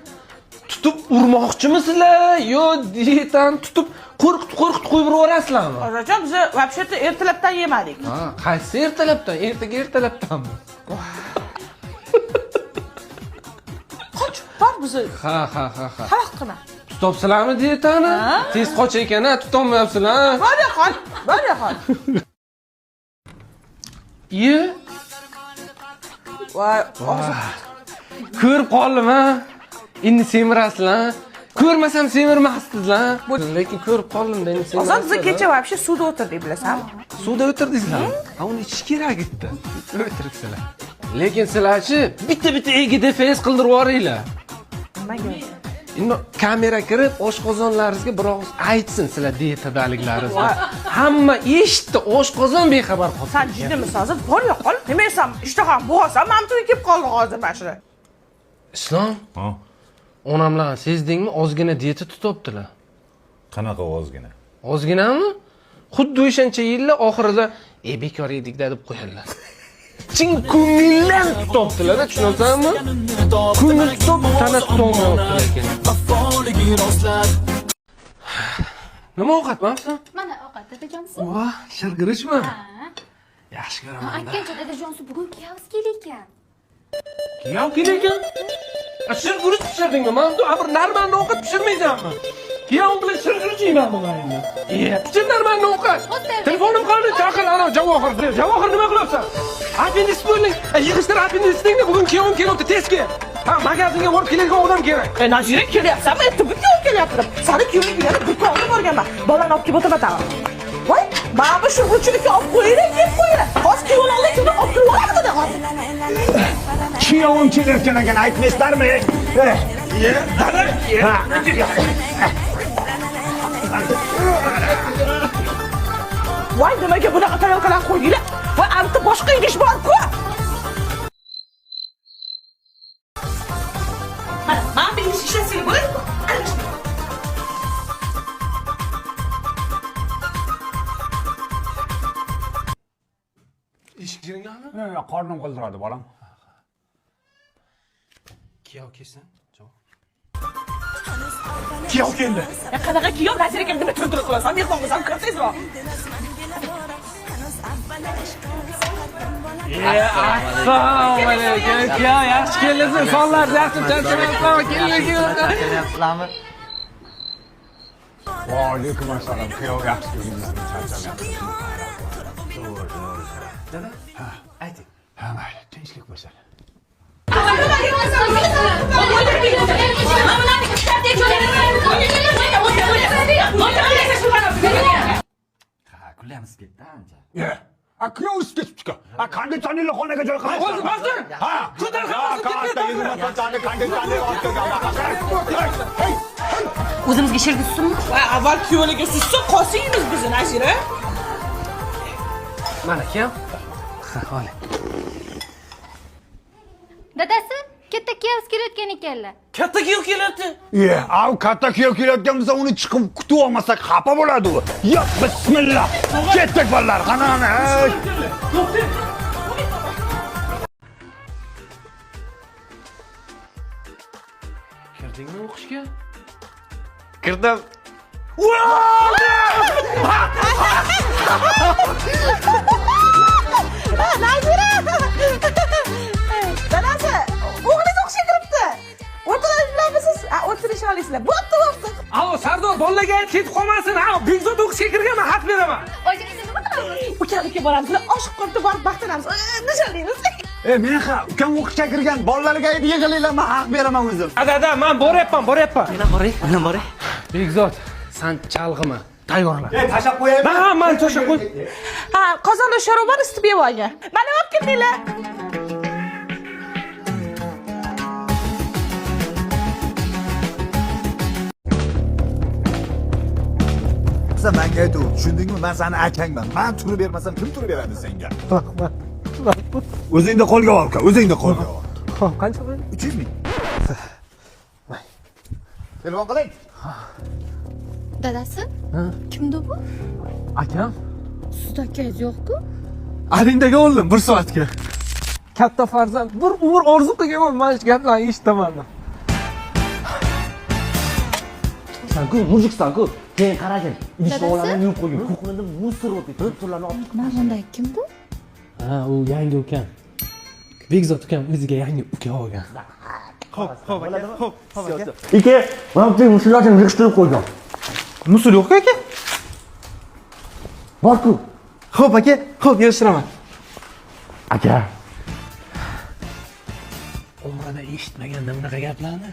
tutib urmoqchimisizlar yo dietani tutib qo'rqitib qo'rqitib qo'yib yuborasizlarmi? Ozodjon, biz вообще-то ertalabdan yemadik. Ha, qaysi ertalabdan? Ertaga ertalabdanmi? Qoch, bor bizni. Ha, ha, ha, ha. Xalaqit qilma. Tutobsizlarmi dietani? Tez qoch ekan, ha, tutolmayapsizlar. Bor yo'qol, bor yo'qol. Iye. Voy, ko'rib qoldim, ha. Endi semirasizlar. Ko'rmasam semirmasdingizlar. Lekin ko'rib qoldim-da, endi semirasizlar. Ozod, biz kecha вообще suvda o'tirdik, bilasanmi? Suvda o'tirdingizlarmi? Ha, uni ichish kerak edi. O'tiribsizlar. Lekin sizlarchi bitta-bitta EGDFS qildirib yuboringlar. Nimaga? Endi kamera kirib oshqozonlaringizga bir og'iz aytsin sizlar dietadaliklaringizni. Hamma eshitdi, oshqozon bexabar qoldi. Sen jiddimisan hozir? Bor yo'qol. Nima yesam, ishtaham bo'g'asam, mana bu kelib qoldi hozir mana shuni. Islom? Ha. Onamlarni sezdingmi? Ozgina dieta tutibdilar. Qanaqa ozgina? Ozginami? Xuddi o'shancha yillar oxirida bekor yedik-da deb qo'yadilar. Chin ko'ngildan tutibdilar, tushunasanmi? Ko'ngil tutib, tana tutolmayapti lekin. Nima ovqat mavsum? Mana ovqat dadajonsi. Voh, shirgirishmi? Ha. Yaxshi ko'raman. Aytgancha dadajonsi bugun kuyovimiz kelar. Kuyov kelar? Shirguruch pishirdingmi? Men bir normal ovqat pishirmaysanmi? Kuyovim bilan shirguruch yeymanmi men endi? Pishir normal ovqat. Telefonim qani? Chaqir ana Javohir. Javohir nima qilyapsan? Appendis bo'ling. Yig'ishtir appendisingni, bugun kuyovim kelyapti, tez kel. Ha, magazinga borib keladigan odam kerak. Nazira kelyapsanmi? Erta bu kuyov kelyapti. Sani kuyoving keladi, bir kun oldin borganman. Bolani olib kelib o'tiraman. Voy, mana bu shirguruchni olib qo'yinglar, yeb qo'yinglar. Hozir kuyovni olib olib kelib oladi hozir. Kuyovim kelayotgan ekan, aytmaysizlarmi? Dada. Voy, nimaga bunaqa tarelkalar qo'ydinglar? Voy, albatta boshqa idish bor-ku. Mana, mana bu idish ishlatsak bo'ladi-ku. Eshik jiringlarmi? Yo'q, yo'q, qornim qildiradi bolam. Kuyov kelsin. Kuyov keldi. Qanaqa kuyov? Nazira aka nima turib qilasan? Mehmon bo'lsam kir tezroq. Assalomu alaykum. Kuyov, yaxshi keldingiz. Sonlar yaxshi, charchamayapsizmi? Keldik. Va alaykum assalom. Kuyov, yaxshi keldingiz. Charchamayapsizmi? Dada, ayting. Ha, mayli, tinchlik bo'lsin. Ha, kulyamiz ketdi ancha. A kuyov isib ketibdi-ku. A konditsionerli xonaga joy qilib. Hozir, hozir. Ha, Ko'tar hammasini ketdi. Konditsioner olib kelgan. O'zimizga shirgi sussinmi? Voy, avval kuyovlarga sussa qolsaymiz bizni Nazira. Mana kuyov. Ha, oling. Dadasi, katta kuyov kelayotgan ekanlar. Katta kuyov kelyapti. Ye, av katta kuyov kelayotgan bo'lsa, uni chiqib kutib olmasak xafa bo'ladi u. Yo, bismillah. Ketdik bolalar, qani qani. Kirdingmi o'qishga? Kirdim. Nazira! Dadasi, o'g'lingiz o'qishga kiribdi. O'tirishlarmisiz? Ha, o'tirish olasizlar. Bo'pti, bo'pti. Alo, Sardor, bolalarga ayt, ketib qolmasin. Ha, Bekzod o'qishga kirgan, men xat beraman. O'zingiz nima qilamiz? Ukamnikiga boramiz, oshiq qolibdi, borib maqtanamiz. Nishonlaymiz. Men ha, ukam o'qishga kirgan, bolalarga ayt, yig'ilinglar, men haq beraman o'zim. Dada, men boryapman, boryapman. Men boray, men boray. Bekzod, san chalg'ima, tayyorla. Tashlab qo'yaymi? Ha, men tashlab qo'y. Ha, qozonda sho'rva bor, isitib yeb olgan. Mana olib keldinglar. Sen menga ayt, tushundingmi? Men seni akangman. Men turib bermasam kim turib beradi senga? Rahmat. O'zingni qo'lga ol, uka, o'zingni qo'lga ol. Xo'p, qancha bo'ldi? 300 ming. Telefon qiling. Dadasi? Kimdi bu? Akam. Sizda akangiz yo'q-ku. Arendaga oldim 1 soatga. Katta farzand bir umr orzu qilganman, mana shu gaplarni eshitaman. San-ku, mujiksan-ku. Keyin qaragin, idishlarni yuvib qo'ygin. Kuxnada musor bo'lib ketdi, turlarni olib. Mana kim bu? Ha, u yangi ukam. Bekzod ukam o'ziga yangi uka olgan. Xo'p, xo'p aka, xo'p, xo'p aka. Aka, mana bu musullarni yig'ishtirib qo'ygan. Musul yo'q aka? Bor-ku. Xo'p aka, xo'p yig'ishtiraman. Aka. Umrida eshitmaganda bunaqa gaplarni.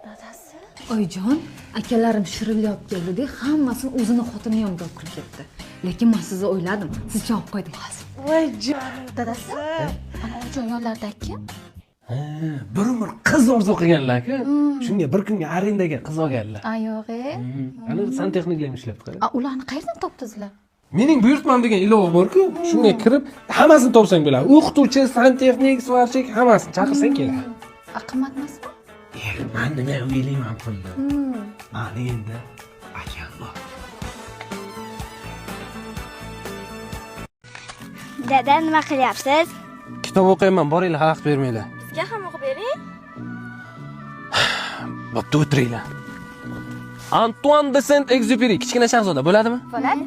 Dadasi. Oyjon, akalarim shirinlik olib keldi-da, hammasini o'zini xotini yoniga olib kirib ketdi. Lekin men sizni o'yladim, sizni olib qo'ydim hozir. Voy jonim, dadasi. Ana Oyjon yonlaridagi kim? Ha, bir umr qiz orzu qilganlar-ku. Shunga bir kunga arendaga qiz olganlar. A yo'q-e. Ana santexniklar ham ishlab chiqadi. A ularni qayerdan topdingizlar? Mening buyurtmam degan ilova bor-ku, shunga kirib hammasini topsang bo'ladi. O'qituvchi, santexnik, svarchik hammasini chaqirsang keladi. A qimmat emasmi? Men nima o'ylayman pulni? Mani endi akam bor. Dada, nima qilyapsiz? Kitob o'qiyman, boringlar, xalaqit bermanglar. Bizga ham o'qib bering. Bo'pti, o'tiringlar. Antoine de Saint-Exupéry, Kichkina shahzoda bo'ladimi? Bo'ladi.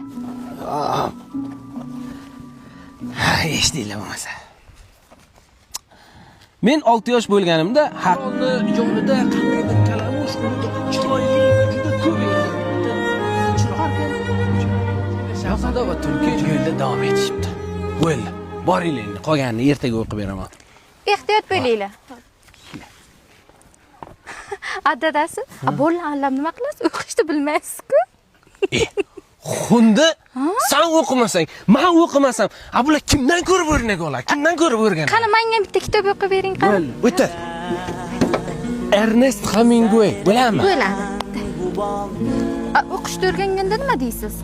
Ha, eshitinglar bo'lmasa. Men 6 yosh bo'lganimda haqni yonida qandaydir kalamush uni chiroyli va juda ko'p edi. Shahzoda va tulki yo'lda davom etishibdi. Bo'ldi. Boringlar endi, qolganini ertaga o'qib beraman. Ehtiyot bo'linglar. A dadasi, a bo'ldi, allam nima qilasiz? O'qishni bilmaysiz-ku. Xundi, sen o'qimasang, men o'qimasam, a bular kimdan ko'rib o'rnak oladi? Kimdan ko'rib o'rganadi? Qani menga bitta kitob o'qib bering, qani. Bo'ldi, o'tir. Ernest Hemingway, bilammi? Bo'ladi. A o'qishni o'rganganda nima deysiz?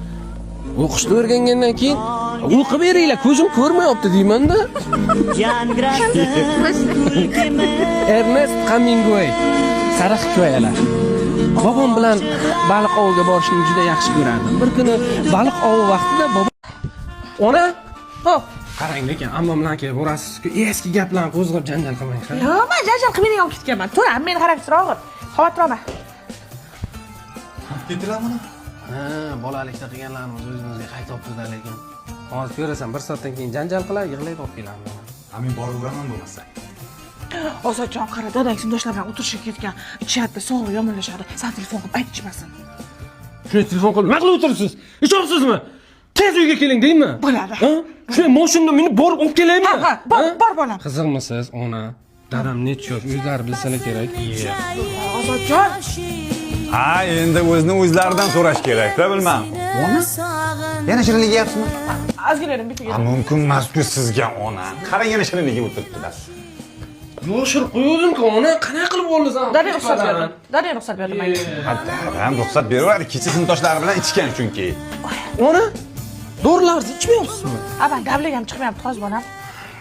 O'qishni o'rgangandan keyin o'qib beringlar, ko'zim ko'rmayapti deyman-da. Ernest Hemingway, Sariq hikoyalar. Bobom bilan baliq oviga borishni juda yaxshi ko'rardim. Bir kuni baliq ovi vaqtida bobom ona, Xo'p, qarang lekin ammam bilan kelib borasiz-ku, eski gaplarni qo'zg'ab janjal qilmang. Yo'q, men janjal qilmaydigan olib ketganman. To'g'ri, meni xarakterim og'ir. Xavotir olma. Ketilarmi? Ha, bolalikda qilganlarimiz o'zimizga qaytyapti-da lekin. Hozir ko'rasan, bir soatdan keyin janjal qiladi, yig'laydi olib kelamiz. Ha, men boraveraman bo'lmasa. Ozodjon, qara, dadang sinfdoshlar bilan o'tirishga ketgan. Ichyapti, sog'lig'i yomonlashadi. San telefon qilib ayt ichmasin. Shunday telefon qilib, nima qilib o'tiribsiz? Ishonasizmi? Tez uyga keling deymi? Bo'ladi. Ha? Shunday mashinada minib borib olib kelaymi? Ha, ha, bor, bor bolam. Qiziqmisiz, ona? Dadam necha yosh, o'zlari bilsalar kerak. Ozodjon. Ha, endi o'zini o'zlaridan so'rash kerak-da, bilmam. Ona? Yana shirinlik yeyapsizmi? Ozgina yedim, bitta Ha, yedim. mumkin emas-ku sizga ona. Qarang, yana shirinlik yeb o'tiribdilar. Yoshir qo'yuvdim-ku, ona, qanaqa qilib oldisan? Dadang ruxsat berdi. Dadang ruxsat berdi menga. Ha, dadam ruxsat beraveradi, kecha sinfdoshlari bilan ichgan chunki. Ona, dorilarni ichmayapsizmi? Ha, men davligam chiqmayapti hozir bolam.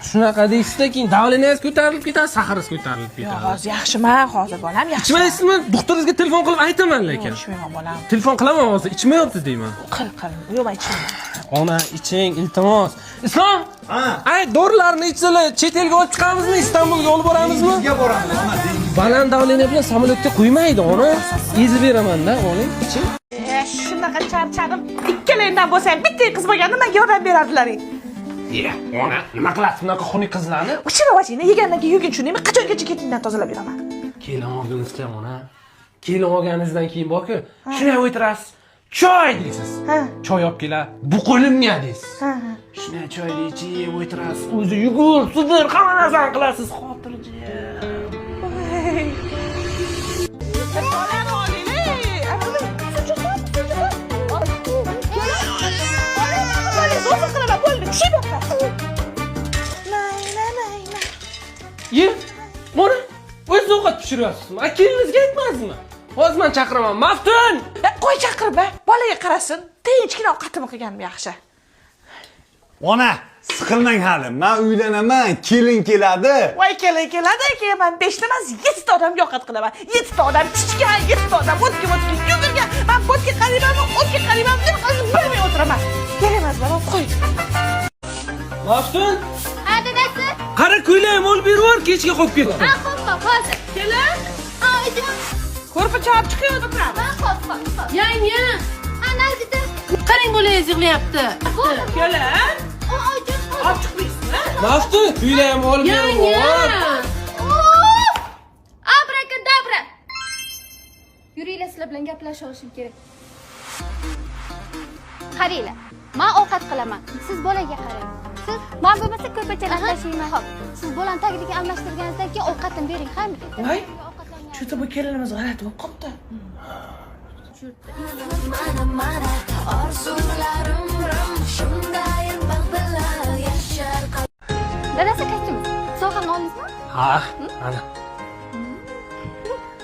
Shunaqa deysizda, keyin davlingiz ko'tarilib ketadi, saxaringiz ko'tarilib Yo'q, ketadi. hozir yaxshiman, hozir bolam, yaxshi. Ichmaysizmi? Doktoringizga telefon qilib aytaman lekin. Yo'q, ichmayman bolam. Telefon qilaman hozir, ichmayapsiz deyman. Qil, qil. Yo'q, men ichmayman. Ona, iching, iltimos. Islom! Ay, dorilarni ichsalar, chet elga olib chiqamizmi, Istanbulga olib boramizmi? Dengizga boramiz, ona, dengizga. Baland davleniya bilan samolyotga qo'ymaydi, ona. Ezib beraman-da, oling, iching. Shunaqa charchadim. Ikkalangdan bo'lsa ham bitta qiz bo'lganda menga yordam berardilaring. Ona, nima qilasiz bunaqa xunuk qizlarni? Uchira yegandan keyin yugin tushundingmi? Qachongacha ketingdan tozalab beraman. Kelin olganingizcha, ona. Kelin olganingizdan keyin borku, shunday o'tirasiz. Choy deysiz. Choy olib keladi, bu qo'limga deysiz. Shunday choyni ichib o'tirasiz, o'zi yugur, sugur, hamma narsani qilasiz, xotirjam. Ye, mana o'zingiz ovqat pishiryapsizmi? A keliningizga aytmaysizmi? Hozir men chaqiraman. Maftun! Qo'y chaqirib, bolaga qarasin. Tinchgina ovqatimni qilganim yaxshi. Ona, siqilmang hali. Men uylanaman, kelin keladi. Voy kelin keladi, keyin men 5 ta emas, 7 ta odamga ovqat qilaman. 7 ta odam chichgan, 7 ta odam o'tga o'tga yugurgan. Men bo'tga qaraymanmi, o'tga qaraymanmi, nima qilishni bilmay o'tiraman. Kerak emas, bolam, qo'y. Maftun? Ha, dadasi. Qara ko'ylagim olib berib yubor, kechga qolib ketdi. Ha, xo'p, xo'p, hozir. Kelin. Ha, oyijon. Ko'rpacha olib chiqayotib. Ha, xo'p, xo'p, xo'p. Yanga. Ha, Nargiza. Qarang, bolangiz yig'layapti. Kelin. O, oyijon. Olib chiqmaysizmi? Maftun, ko'ylagim olib berib yubor. Uf! Abrakadabra. Yuringlar, sizlar bilan gaplashib olishim kerak. Qaranglar, men ovqat qilaman. Siz bolaga qarang. Siz men bo'lmasa ko'rpachalarni tashiyman. Xo'p, siz bolani tagidagi almashtirganingizdan keyin ovqatini bering, ha? Voy. Chuta bu kelinimiz g'alati bo'lib qolibdi. Dadasi qaytdimi? Sovg'ani oldingizmi? Ha, ana.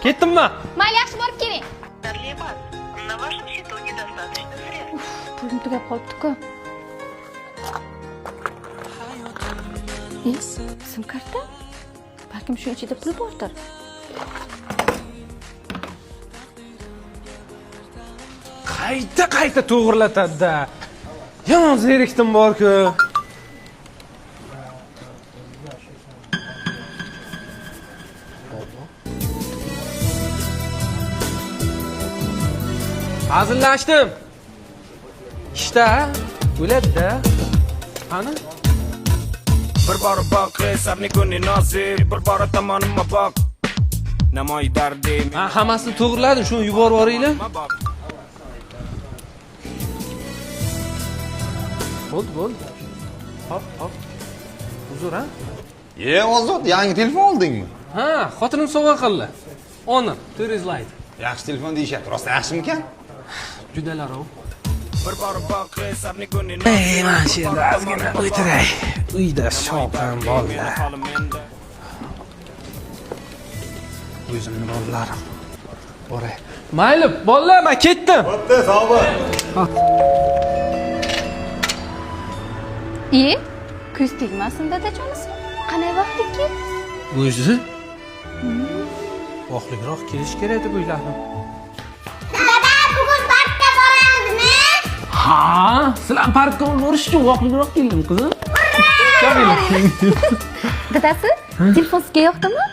Ketdimmi? Mayli, yaxshi borib keling. Uf, pulim tugab qolibdi-ku. Sim karta? Balkim shu ichida pul bordir. Qayta-qayta to'g'rilatadi-da. Yomon zerikdim bor-ku. Hazillashdim. Ishda o'ladi-da. Qani? Bir bora boq, sabni kuni nozi, bir bora tomonimga boq. Namoy dardi. Ha, hammasini to'g'riladim, shuni yuborib yuboringlar. Bo'ldi, bo'ldi. Hop, hop. Uzr, ha? E, Ozod, yangi telefon oldingmi? Ha, xotinim sovg'a qildi. Honor 400 Lite. Yaxshi telefon deyishyapti. Rostdan yaxshimikan? Judalarov. Bir bora boq, sabni kuni Ey, mana shu yerda ozgina o'tiray. Uyda shovqin bolalar. O'zimni bolalarim. Boray. Mayli, bolalar, men ketdim. Bo'pti, sog' bo'l. E, ko'z tegmasin dadajonisi. Qanday vaqtlik keldingiz? O'zi? Vaqtliroq kelish kerak deb o'yladim. Dada, bugun parkka boramizmi? Ha, sizlar parkka borish uchun vaqtliroq keldim, qizim. Dadasi, telefon sizga yoqdimi?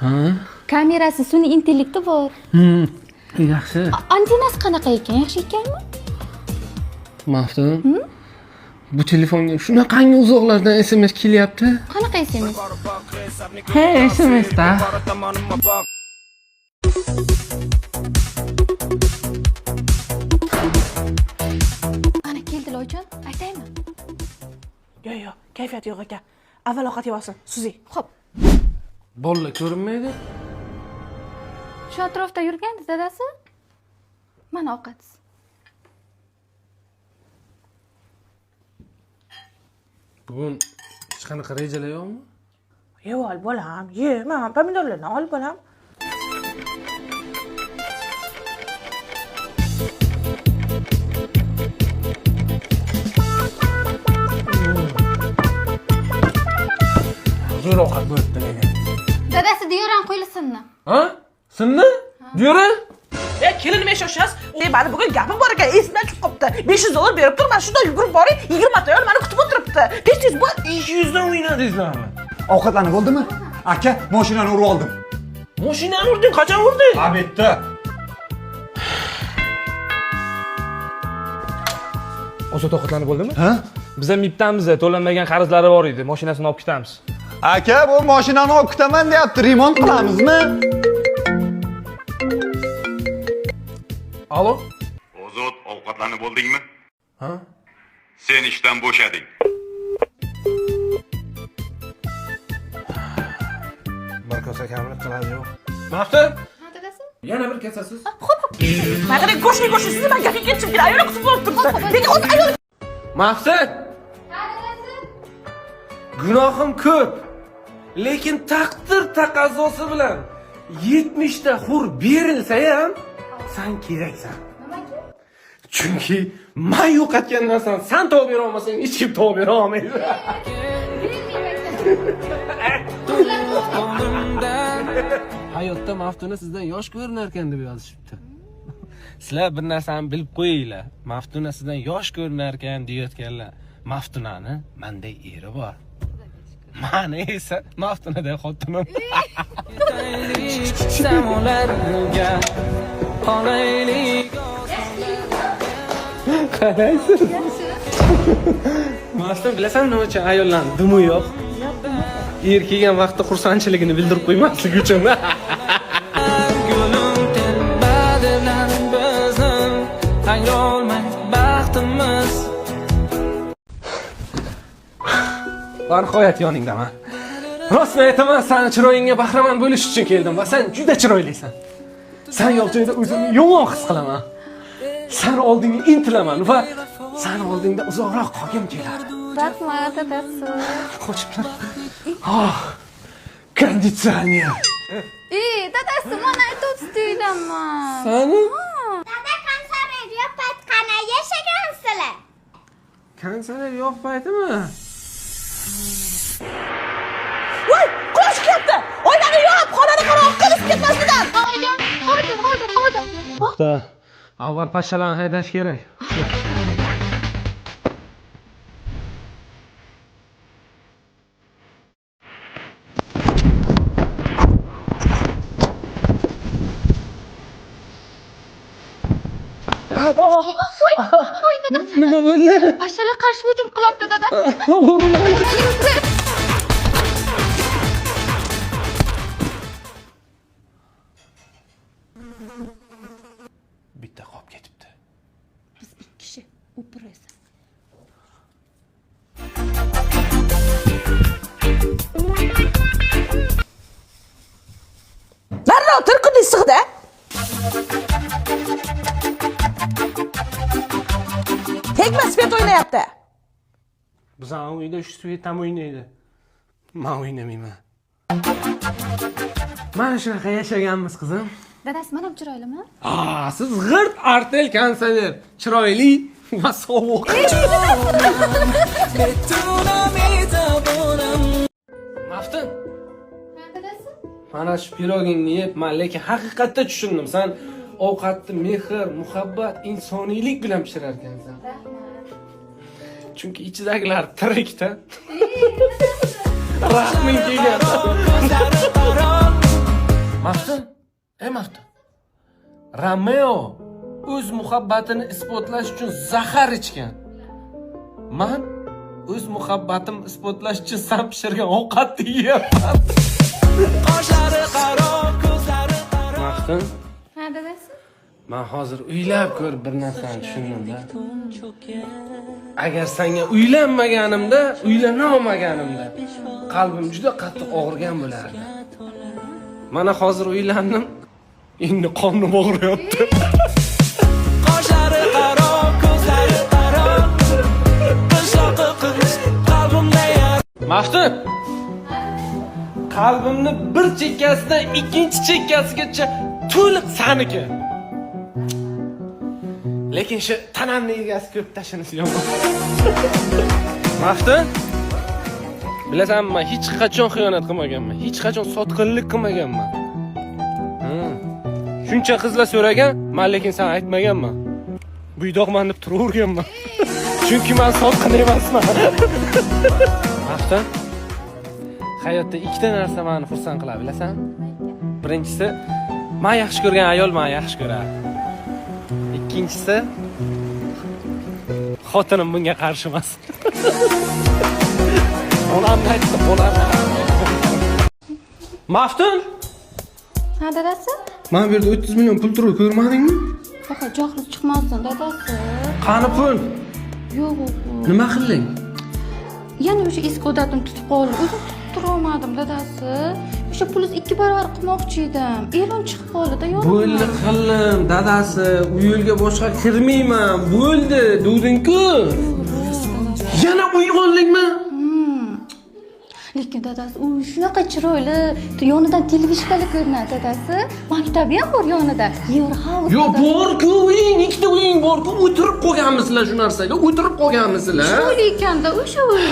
Ha? Kamerasi sun'iy intellekti bor. Yaxshi. Antenasi qanaqa ekan? Yaxshi ekanmi? Maftun. Bu telefonga shunaqangi uzoqlardan SMS kelyapti. Qanaqa SMS? He, SMS-da. Ana keldi Loyjon, aytaymi? Yo'q, yo'q, kayfiyati yo'q ekan. Avval ovqat yeb olsin, suzing. Xo'p. Bolalar ko'rinmaydi. Shu atrofda yurgandi dadasi. Mana ovqat. Bugun hech qanaqa rejalar yo'qmi? Yeb ol bolam, ye, mana pomidorlarni ol bolam. Zo'r ovqat bo'libdi lekin. Dadasi diyoran qo'yilsinmi? Ha? Sinni? Diyora? E, kelin men shoshasiz. E, mani bugun gapim bor ekan, esimdan chiqib qolibdi. $500 berib tur, men shunday yugurib boray, 20 ta ayol meni kutib o'tiribdi. Tez-tez bor. 200 dan o'ynadingizlarmi? Ovqatlanib bo'ldimi? Aka, mashinani urib oldim. Mashinani urding, qachon urding? Obedda. Ozod ovqatlanib bo'ldimi? Ha? Biz ham MIPdamiz, to'lanmagan qarzlari bor edi, mashinasini olib ketamiz. Aka, bu mashinani olib ketaman deyapti, remont qilamizmi? Alo? Ozod, ovqatlanib bo'ldingmi? Ha? Sen ishdan bo'shading. Bir kosa kamlik qiladi yo'q. Maftun? Ha, dadasi? Yana bir kasasiz. Xo'p, xo'p. Mana qarang, go'shtni go'shtni siz men gapga ketishim kerak. Ayol kutib o'tiribdi. Lekin hozir ayol Maftun! Ha, dadasi. Gunohim ko'p. Lekin taqdir taqozosi bilan 70 ta hur berilsa ham sen keraksan. Nimaga? Chunki men yo'qotgan narsani sen topib bera olmasang, hech kim topib bera olmaydi. Hayotda Maftuna sizdan yosh ko'rinar ekan deb yozishibdi. Sizlar bir narsani bilib qo'yinglar. Maftuna sizdan yosh ko'rinar ekan deyotganlar. Maftunani manday eri bor. Mani esa Maftunaday xotinim. Samolarga qolaylik. Qalaysiz? Maftun, bilasanmi nima uchun ayollarning dumi yo'q? Er kelgan vaqtda xursandchiligini bildirib qo'ymaslik uchun. Gulum telbadilar bizni ayolmay baxtimiz. Va nihoyat yoningdaman. Rostini aytaman, seni chiroyingga bahramand bo'lish uchun keldim va sen juda chiroylisan. Sen yo'q joyda o'zimni yomon his qilaman. Sen oldingga intilaman va sen oldingda uzoqroq qolgim keladi. Rahmat, dadasi. Qochib tur. Ah, konditsioner. Ey, dadasi, mana aytib uydaman. Sani? Dada, konservator yo'q payt qanday yashagansizlar? Konditsioner yo'q paytimi? Voy, quyosh kelyapti. Oynani yop, xonani qarab qilib ketmasidan. Hozir, hozir, hozir. To'xta. Avval pashshalarni haydash kerak. Voy, dadasi. Nima bo'ldi? Pashshalar qarshi hujum qilyapti, dada. Bitta qolib ketibdi. Biz ikki kishi, u bir esa. Nariroq o'tir, kun issiqda. Tegma, svet o'ynayapti. Bizning uyda shu svet ham o'ynaydi. Men o'ynamayman. Mana shunaqa yashaganmiz, qizim. Dadasi, men ham chiroylimi? Aa, siz g'irt artel konditsioner, chiroyli va sovuq. Maftun, Ha, dadasi? mana shu pirogingni yeb, men lekin haqiqatda tushundim. Sen ovqatni mehr, muhabbat, insoniylik bilan pishirar ekansan. Rahmat. Chunki ichidagilar tirikda. Rahming kelgan. Maftun, ey Maftun. Romeo o'z muhabbatini isbotlash uchun zahar ichgan. Man o'z muhabbatimni isbotlash uchun san pishirgan ovqatni yeyapman. Qoshlari qaro, ko'zlari qaro. Maftun, Ha, dadasi? men hozir o'ylab ko'rib bir narsani tushundimda. Agar senga uylanmaganimda, uylana olmaganimda qalbim juda qattiq og'rigan bo'lardi. Mana hozir uylandim, endi qornim og'riyapti. Qoshlari qaro, ko'zlari qaro. Qishloqi qiz, qalbimda yar. Maftun, qalbimni bir chekkasidan ikkinchi chekkasigacha to'liq saniki. Lekin shu tanamni egasi ko'p tashinisi yomon. Maftun, bilasanmi, men hech qachon xiyonat qilmaganman, hech qachon sotqinlik qilmaganman. Shuncha qizlar so'ragan, men lekin sen aytmaganman. Buydoqman deb turaverganman. Chunki men sotqin emasman. Maftun, hayotda ikkita narsa meni xursand qiladi, bilasanmi? Birinchisi, men yaxshi ko'rgan ayol meni yaxshi ko'radi. Ikkinchisi, xotinim bunga qarshi emas. Onamni aytdi, onamni. Maftun, Ha, dadasi? mana bu yerda 30 million pul turibdi, ko'rmadingmi? Faqat johil chiqmasin, dadasi. Qani pul? Yo'q, o'g'lim. Nima qilding? Yana o'sha eski odatim tutib qoldi. O'zim tutib turolmadim, dadasi. O'sha pulni 2 barobar qilmoqchi edim. E'lon chiqib qoldi-da, yo'q. Bo'ldi qildim, dadasi, u yo'lga boshqa kirmayman. Bo'ldi, duding-ku. Yana uy oldingmi? Lekin dadasi, u shunaqa chiroyli, yonidan televizorlar ko'rinadi dadasi. Maktabi ham bor yonida. Eurohouse. Yo'q, bor-ku uying, ikkita uying bor-ku, o'tirib qolganmisizlar shu narsaga, o'tirib qolganmisizlar. Chiroyli ekanda o'sha uy.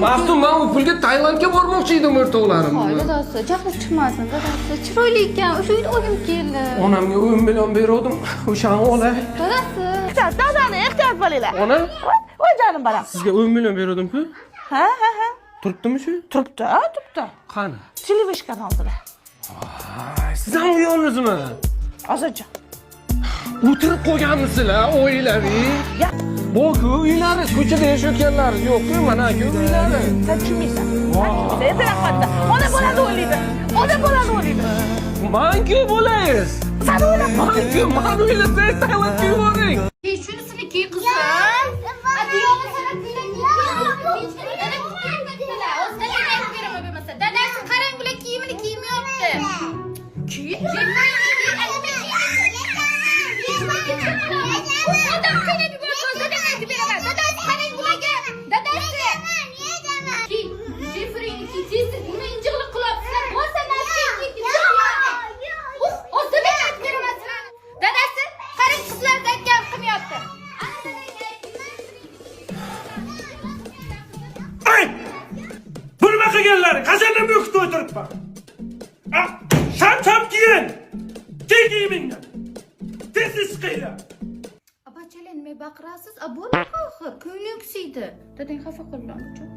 Maftun, men u pulga Tailandga bormoqchi edim o'rtoqlarim Hoy, bilan. dadasi, jahli chiqmasin, dadasi. Chiroyli ekan, o'sha uyni olgim keldi. Onamga 10 million beruvdim, o'shani olay. Dadasi. Dadani ehtiyot bo'linglar. Ona? Voy, jonim bolam. Sizga 10 million bergandim-ku. Ha, ha, ha. Turibdimi shu? Turibdi, ha, turibdi. Qani? Televishkani oldida. Siz ham uyolmizmi? Ozodjon. O'tirib qo'yganmisizlar oilaviy? Bu-ku uylari, ko'chada yashayotganlar yo'q-ku, mana-ku uylari. Sen tushunmaysan. Sen tushunmaysan. Endi rahmatda. Ona bolani o'ylaydi. Ona bolani o'ylaydi. Man-ku bo'layiz. Sen o'ylab Man-ku, man o'ylasangiz Tailandga yuboring. Shunisini kiy qizim. Adiyona sana kuyrak kiyib. Dadasi qarang, bular kiyimini kiymayapti. Kiy. Odam qiynab yuborsa, dadam aytib beraman. Dadasi qarang bularga. Dadasi. Kiy. Jeffreyni kiy, tez-tez nima injiqlik qilyapsizlar? Bo'lsa narsa kiy. O'zim aytib beraman sizlarni. Dadasi, qarang qizlarni aytgan qilmayapti. Ey! Bu nima qilganlaring? Qachondan beri kutib o'tiribman? Sham-sham kiyin! Kiy kiyimingni! Tez-tez chiqinglar! Abachalar nima baqirasiz? A bo'ldi axir, ko'ngling kusiydi. Dadang xafa qildi uchun.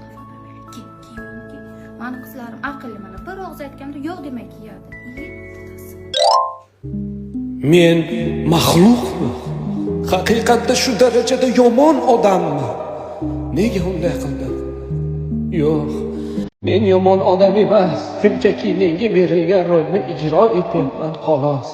Xafa bo'lmaylik. Kiy, kiyimingni kiy. Mani qizlarim aqlli, mana bir og'iz aytganda yo'q demay kiyadi. Dadasi. Men maxluqmi? Haqiqatda shu darajada yomon odammi? Nega unday qildim? Yo'q, men yomon odam emas. Shunchaki menga berilgan rolni ijro etyapman xolos.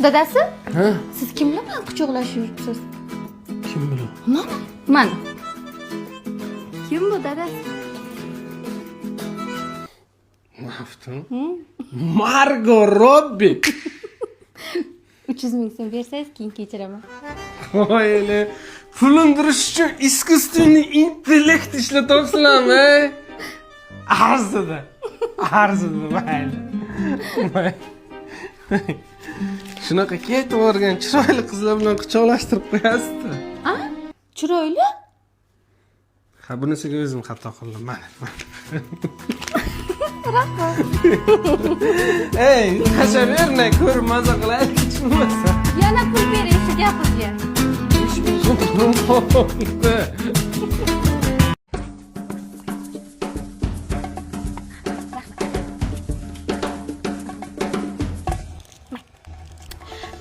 Dadasi, Ha? siz kimlar bilan quchoqlashib yuribsiz? Kim bilan? Mana, mana. Kim bu dadasi? Maftun. Margo Robbi. 300 ming so'm bersangiz keyin kechiraman. Voy, pul undirish uchun искусственный intellekt ishlatyapsizlarmi? Arzidi. Arzidi, mayli. Mayli. Shunaqa ketib yuborgan chiroyli qizlar bilan quchoqlashtirib qo'yasiz-da. A? Chiroyli? Ha, bunisiga o'zim xato qildim. Mana. Rahmat. Ey, tashaverma, ko'rib maza qilaylik, hech bo'lmasa. Yana pul bering shu gapimga.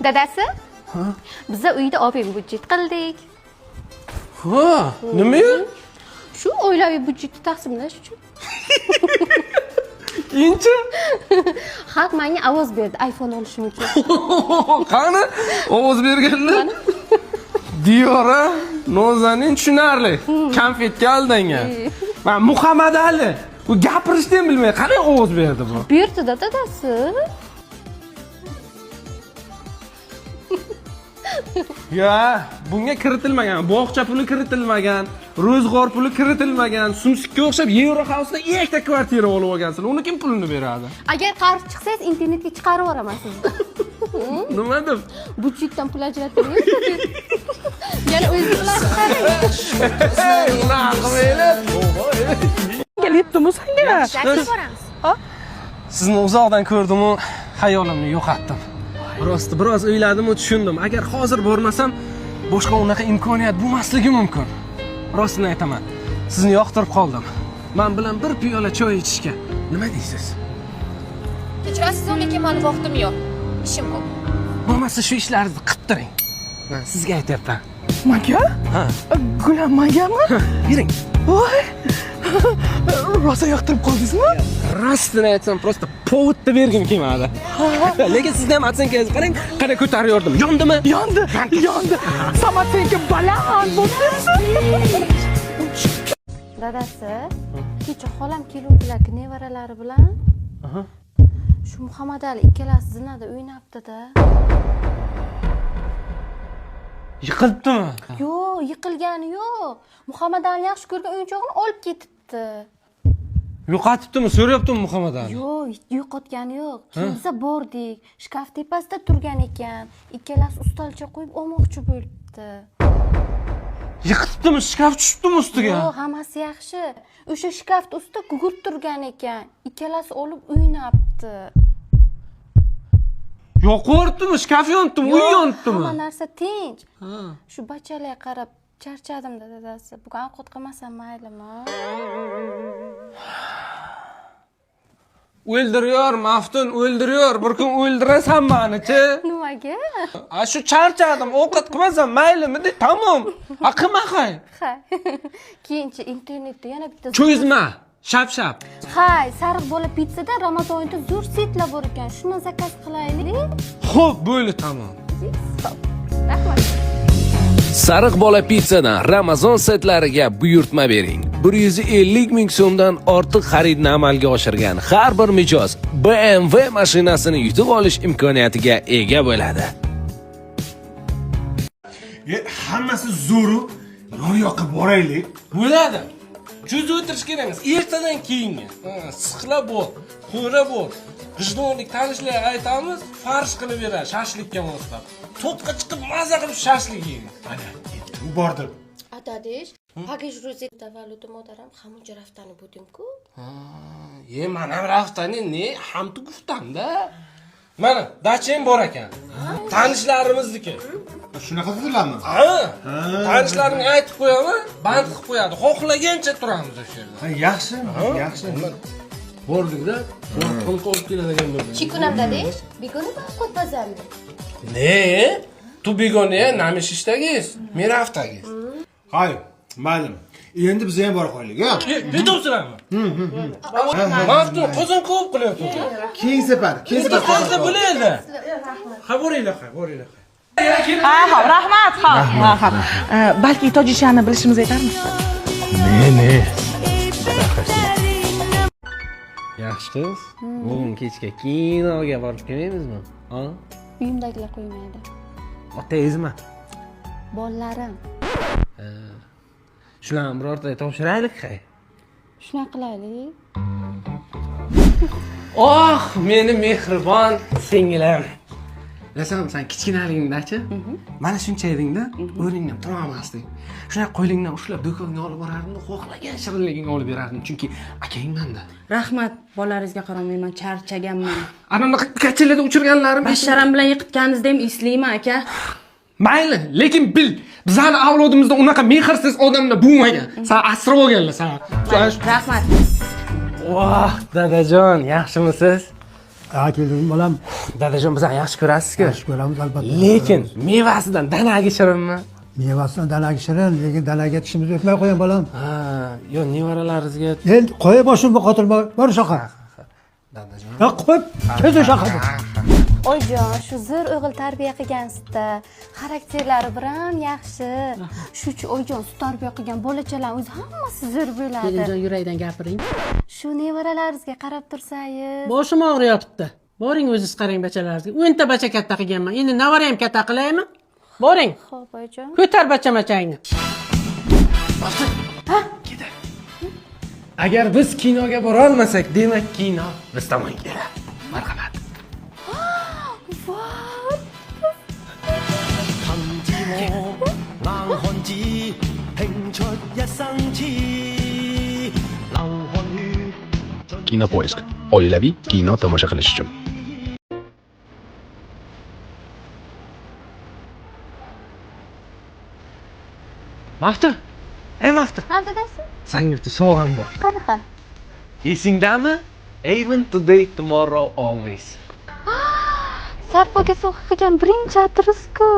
Dadasi, biza uyda obiy budjet qildik. Ha, nima? Shu oilaviy budjetni taqsimlash uchun. Keyinchi? Xalq menga ovoz berdi iPhone olishim uchun. Qani? Ovoz berganlar? Diyora nozanin tushunarli. Konfetga aldangan. Mana Muhammad Ali. U gapirishni ham bilmay qanday ovoz berdi bu? Buyurdi-da dadasi. Ya, bunga kiritilmagan, bog'cha puli kiritilmagan, ro'zg'or puli kiritilmagan, sumsikka o'xshab Euro House'da ikkita kvartira olib olgansizlar. Uni kim pulini beradi? Agar qarshi chiqsangiz internetga chiqarib yuboraman sizni. Nima deb? Budjetdan pul ajratib. Yana o'zingiz bilan chiqaring. Unaqa qilmanglar. Kelyaptimi senga? Boramiz. Sizni uzoqdan ko'rdim-u, xayolimni yo'qotdim. Rosti biroz o'yladim-u, tushundim. Agar hozir bormasam, boshqa unaqa imkoniyat bo'lmasligi mumkin. Rostini aytaman. Sizni yoqtirib qoldim. Men bilan bir piyola choy ichishga nima deysiz? Kechirasiz, lekin meni vaqtim yo'q. Ishim ko'p. Bo'lmasa shu ishlaringizni qilib turing. Men sizga aytyapman. Manga? Ha. Gulam mangami? Yuring. Voy. Rosa yoqtirib qoldingizmi? Rostini aytsam, prosta povutni bergim kelmadi. Lekin sizni ham otsenkangizni qarang, qanday ko'tarib yordim. Yondimi? Yondi, yondi. Samotsenka baland bo'ldi. Dadasi, kecha xolam keluvdilar nevaralari bilan. Shu Muhammad Ali ikkalasi zinada o'ynabdi-da. Yiqilibdimi? Yo'q, yiqilgani yo'q. Muhammad Ali yaxshi ko'rgan o'yinchog'ini olib ketibdi. Yo'qotibdimi? So'rayaptimi Muhammad Ali? Yo'q, yo'qotgani yo'q. Keyin biza bordik. Shkaf tepasida turgan ekan. Ikkalasi ustalcha qo'yib olmoqchi bo'libdi. Yiqitibdimi? Shkaf tushibdimi ustiga? Yo'q, hammasi yaxshi. O'sha shkaf ustida gugurt turgan ekan. Ikkalasi olib o'ynabdi. Yo'q, shkaf yonibdimi? Uy yonibdimi? Hamma narsa tinch. Shu bachalarga qarab charchadim-da dadasi. Bugun ovqat qilmasam maylimi? O'ldiriyor, Maftun, o'ldiriyor. Bir kun o'ldirasan meni-chi. Nimaga? A shu charchadim, ovqat qilmasam maylimi de, tamom. A qilma hay. Ha. Keyinchi internetda yana bitta Cho'zma, shap-shap. Hay, sariq bola pitsada Ramazon oyida zo'r setlar bor ekan. Shundan zakaz qilaylik. Xo'p, bo'ldi, tamom. Rahmat. Sariq bola pizzadan Ramazon setlariga buyurtma bering. 150 ming so'mdan ortiq xaridni amalga oshirgan har bir mijoz BMW mashinasini yutib olish imkoniyatiga ega bo'ladi. Hammasi zo'ru. Yon yoqqa boraylik. Bo'ladi. Cho'zib o'tirish kerak emas. Ertadan keyingi. Siqla bo'l, qo'ra bo'l. G'ijdonlik tanishlarga aytamiz, farsh qilib beradi shashlikka moslab. To'tqa chiqib maza qilib shashlik yeymiz. Ana, u bordi. Atadish, pagaj ro'zi tavalludi modaram hamuncha raftani budim-ku. Ha, ye, men ham raftani ne, ham tu guftam-da. Mana, dacham bor ekan. Tanishlarimizniki. Shunaqa dedilarmi? Ha. Tanishlarimga aytib qo'yaman, band qilib qo'yadi. Xohlagancha turamiz o'sha yerda. Ha, yaxshi, yaxshi. Bordik-da, qo'l olib keladigan bo'ldik. Chikunam dadish, begona ovqat pazammi? Ne? Tu begona namish ishdagiz, men raftagiz. Hay, mayli. Endi biz ham bora qo'yaylik, ha? Yetovsizlarmi? Maftun qozon ko'p qilyapti. Keyin safar, keyin safar. Bo'ladi. Ha, boringlar, ha, boringlar. Ha, hop, rahmat, hop, hop. Balki tojikchani bilishimiz yetarmi? Ne, ne? Yaxshi qiz, bugun kechga kinoga borib kelmaymizmi? Ha? Uyimdagilar qo'ymaydi. Otangizmi? Bolalarim. Shularni birortaga topshiraylik, hay. Shunaqa qilaylik. Oh, meni mehribon singlim. Bilasanmi, sen kichkinaligingdachi? Mana shuncha edingda, o'rningdan tura olmasding. Shunday qo'lingdan ushlab do'konga olib borardim, xohlagan shirinligingni olib berardim, chunki akangmanda. Rahmat, bolalaringizga qaramayman, charchaganman. Ana unaqa kachelada uchirganlarim basharam bilan yiqitganingizni ham eslayman, aka. Mayli, lekin bil, bizani avlodimizda unaqa mehrsiz odamlar bo'lmagan. Sen asrab olganlar san. Rahmat. Voh, dadajon, yaxshimisiz? Ha, keldim bolam. Dadajon, bizani yaxshi ko'rasiz-ku. Yaxshi ko'ramiz albatta. Lekin mevasidan danagi shirinmi? Mevasidan danagi shirin, lekin danaga tishimiz o'tmay qo'ying bolam. Ha, yo nevaralaringizga. Endi qo'y boshimni qotirma, bor o'sha yoqqa. Dadajon. Ya qo'yib, tez o'sha yoqqa. Oyijon, shu zo'r o'g'il tarbiya qilgansizda. Xarakterlari biram yaxshi. Shuchi oyijon, siz tarbiya qilgan bolachalar o'zi hammasi zo'r bo'ladi. Kelinjon, yurakdan gapiring. Shu nevaralaringizga qarab tursangiz. Boshim og'riyotibdi. Boring o'zingiz qarang bachalaringizga. 10 ta bacha katta qilganman. Endi navara ham katta qilaymi? Boring. Xo'p, oyijon. Ko'tar bachamachangni. Agar biz kinoga bora olmasak, demak kino biz tomon keladi. Marhamat. Kinopoisk. Oilaviy kino tomosha qilish uchun. Maftun. Ey Maftun. Ha, dadasi? Sanga bitta sovg'am bor. Qanaqa? Esingdami? Even today, tomorrow, always. Sarpoga sovg'a qilgan birinchi atrus-ku.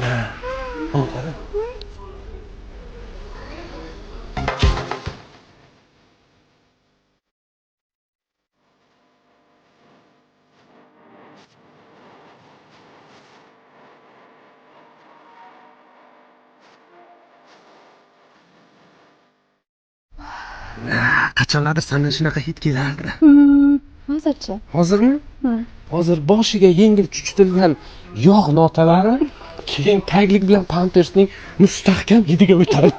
Ha. Qara. Qachonlardir sandan shunaqa hid kelardi. Hozirchi? Hozirmi? Hozir boshiga yengil chuchitilgan yog' notalari, keyin taglik bilan pampersning mustahkam hidiga o'tadi.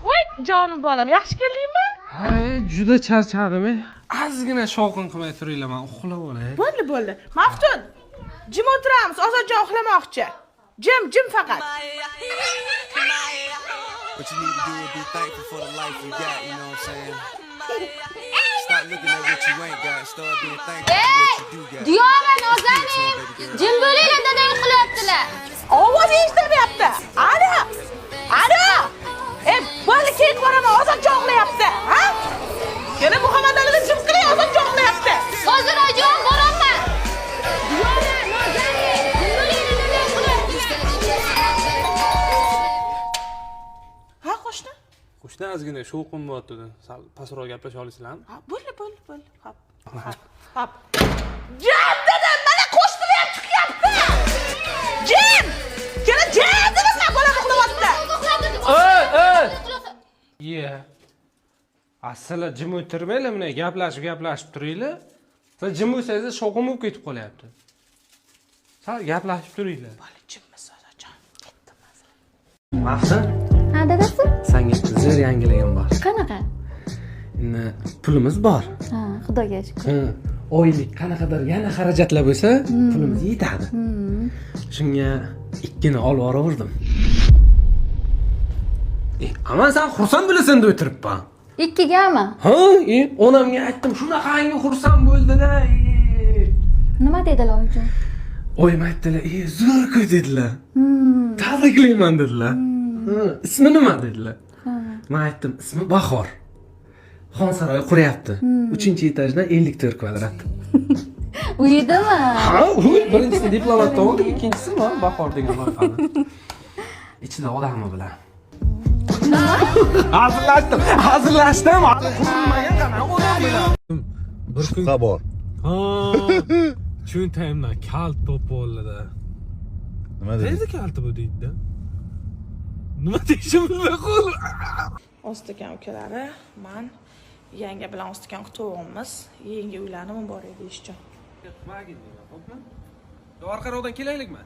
Voy, jonim bolam, yaxshi keldingmi? Ha, juda charchadim. Ozgina shovqin qilmay turinglar, men uxlab olay. Bo'ldi, bo'ldi. Maftun, jim o'tiramiz, Ozodjon uxlamoqchi. Jim, jim faqat. What you need to do is be thankful for the life you got, you know what I'm saying? Stop looking at what you ain't got and start being thankful for what you do got. Diyora, Nozanim, jim bo'linglar, dadang uxlayaptilar. Ovoz eshitilmayapti. Ana! Ana! Ey, bo'ldi, keyin boraman, Ozodjon uxlayapti, ha? Yana Muhammad Alini jim qiling, Ozodjon uxlayapti. Hozir oyijon boraman. Diyora, Nozanim, jim bo'linglar, dadang uxlayaptilar. Ha, qo'shni? Qo'shni ozgina shovqin bo'lyapti. Sal pastroq gaplasha olasizlarmi? Ha, bo'ldi, bo'ldi, bo'ldi. Hop. Hop. Jim dedim, mana qo'shnilar ham chiqyapti. Jim! Keling, jim dedim, bolam uxlayapti. Ey, ey! Ye. Asli jim o'tirmanglar, bunday gaplashib turinglar. Sizlar jim bo'lsangiz shovqin bo'lib ketib qolyapti. Sal gaplashib turinglar. Bola jimmiz, Ozodjon. Ketdim hozir. Maftun, Ha, dadasi? Sanga zo'r yangiligim bor. Qanaqa? Endi pulimiz bor. Ha, Xudoga shukr. Ha, oylik qanaqadir yana xarajatlar bo'lsa, pulimiz yetadi. Shunga ikkini olib boraverdim. Aman sen xursand bo'lasan deb o'tiribman. Ikkigami? Ha, onamga aytdim, shunaqangi xursand bo'ldilar. Nima dedilar oyijon? Oyim aytdilar, zo'r-ku dedilar. Tabriklayman dedilar. Ismi nima dedilar. Men aytdim, ismi Bahor. Xonsaroy quryapti. 3-etajdan 54 kvadrat. Uyidimi? Ha, uy, birinchisi diplomatda oldik, ikkinchisi mana Bahor degan loyihani. Ichida odami bilan. Hazillashdim, hazillashdim. Hali qurilmagan qanaqa odam bilan. Bir kun bor. Ha, cho'ntagimdan kalt topib oldi. Nima dedi? Qayerda kalti bu deydi-da. Nima deyishimni bilmay qoldim. Ostikan ukalari, man yanga bilan Ostikan to'g'imiz. Yangi uylarni muborak deyish uchun. Xo'pmi? Yo, orqaroqdan kelaylikmi?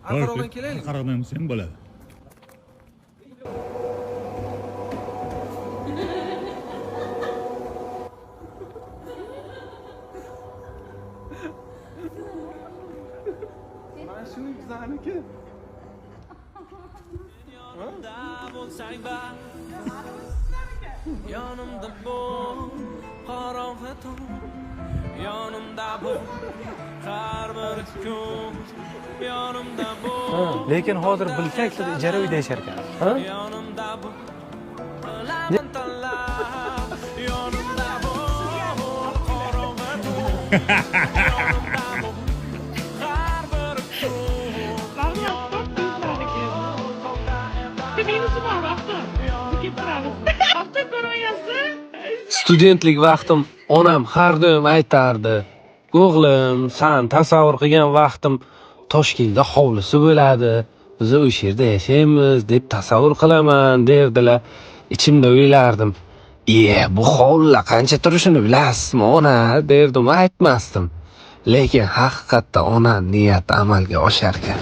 Orqaroqdan kelaylik. Orqaroqdan bo'lsa ham bo'ladi. Mana shu bizaniki. Yonimda bo'l, qorong'i tun, yonimda bo'l, har bir kun, yonimda bo'l. Lekin hozir bilsak, siz ijara uyda yashar ekansiz. Ha? Yonimda bo'l, qilaman tanlab, yonimda bo'l, qorong'i tun, yonimda bo'l, har bir kun, yonimda bo'l, Biringiz bor, vaqti. Studentlik vaqtim onam har doim aytardi: "O'g'lim, san tasavvur qilgan vaqtim Toshkentda hovlisi bo'ladi, biz o'sha yerda yashaymiz deb tasavvur qilaman" derdilar. Ichimda o'ylardim: "Iye, bu hovlilar qancha turishini bilasizmi, ona?" derdim, aytmasdim. Lekin haqiqatda onam niyati amalga osharkan.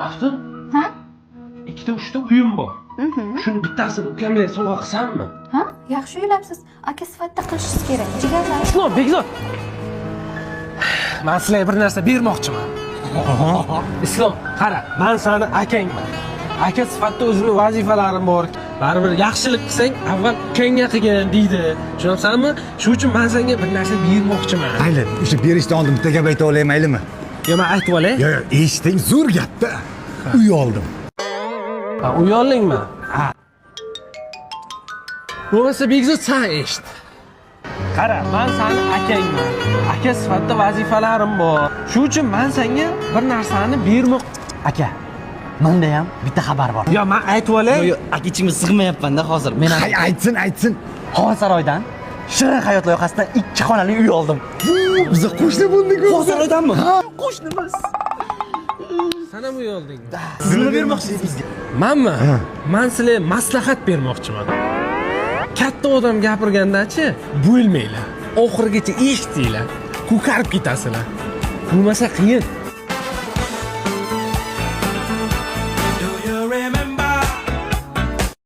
Maftun? Ha? Ikkita uchta uyim bor. Shuni bittasini ukamga sovg'a qilsammi? Ha? Yaxshi o'ylabsiz. Aka sifatida qilishingiz kerak. Jigarlar. Islom, Bekzod. Men sizlarga bir narsa bermoqchiman. Islom, qara, men seni akangman. Aka sifatida o'zimning vazifalarim bor. Baribir yaxshilik qilsang, avval ukangga qilgin deydi. Tushunyapsanmi? Shuning uchun men senga bir narsa bermoqchiman. Mayli, o'sha berishdan oldin bitta gap ayta olay, maylimi? Yo, men aytib olay. Yo'q, yo'q, eshiting, zo'r gapda. Uy oldim. Ha, uy oldingmi? Ha. Bo'lmasa Bekzod sen eshit. Qara, men seni akangman. Aka sifatida vazifalarim bor. Shuning uchun men senga bir narsani bermoq. Aka, menda ham bitta xabar bor. Yo, men aytib olay. Yo'q, yo'q, aka ichimga sig'mayapman-da hozir. Men Hay, aytsin, aytsin. Xonsaroydan Shirin hayot loyihasidan 2 xonali uy oldim. Biz qo'shni bo'ldik. Xonsaroydanmi? Ha, qo'shnimiz. Sen ham uy oldingmi? Siz nima bermoqchisiz bizga? Manmi? Men sizlarga maslahat bermoqchiman. Katta odam gapirganda-chi, bo'lmanglar. Oxirigacha eshitinglar. Ko'karib ketasizlar. Bo'lmasa qiyin.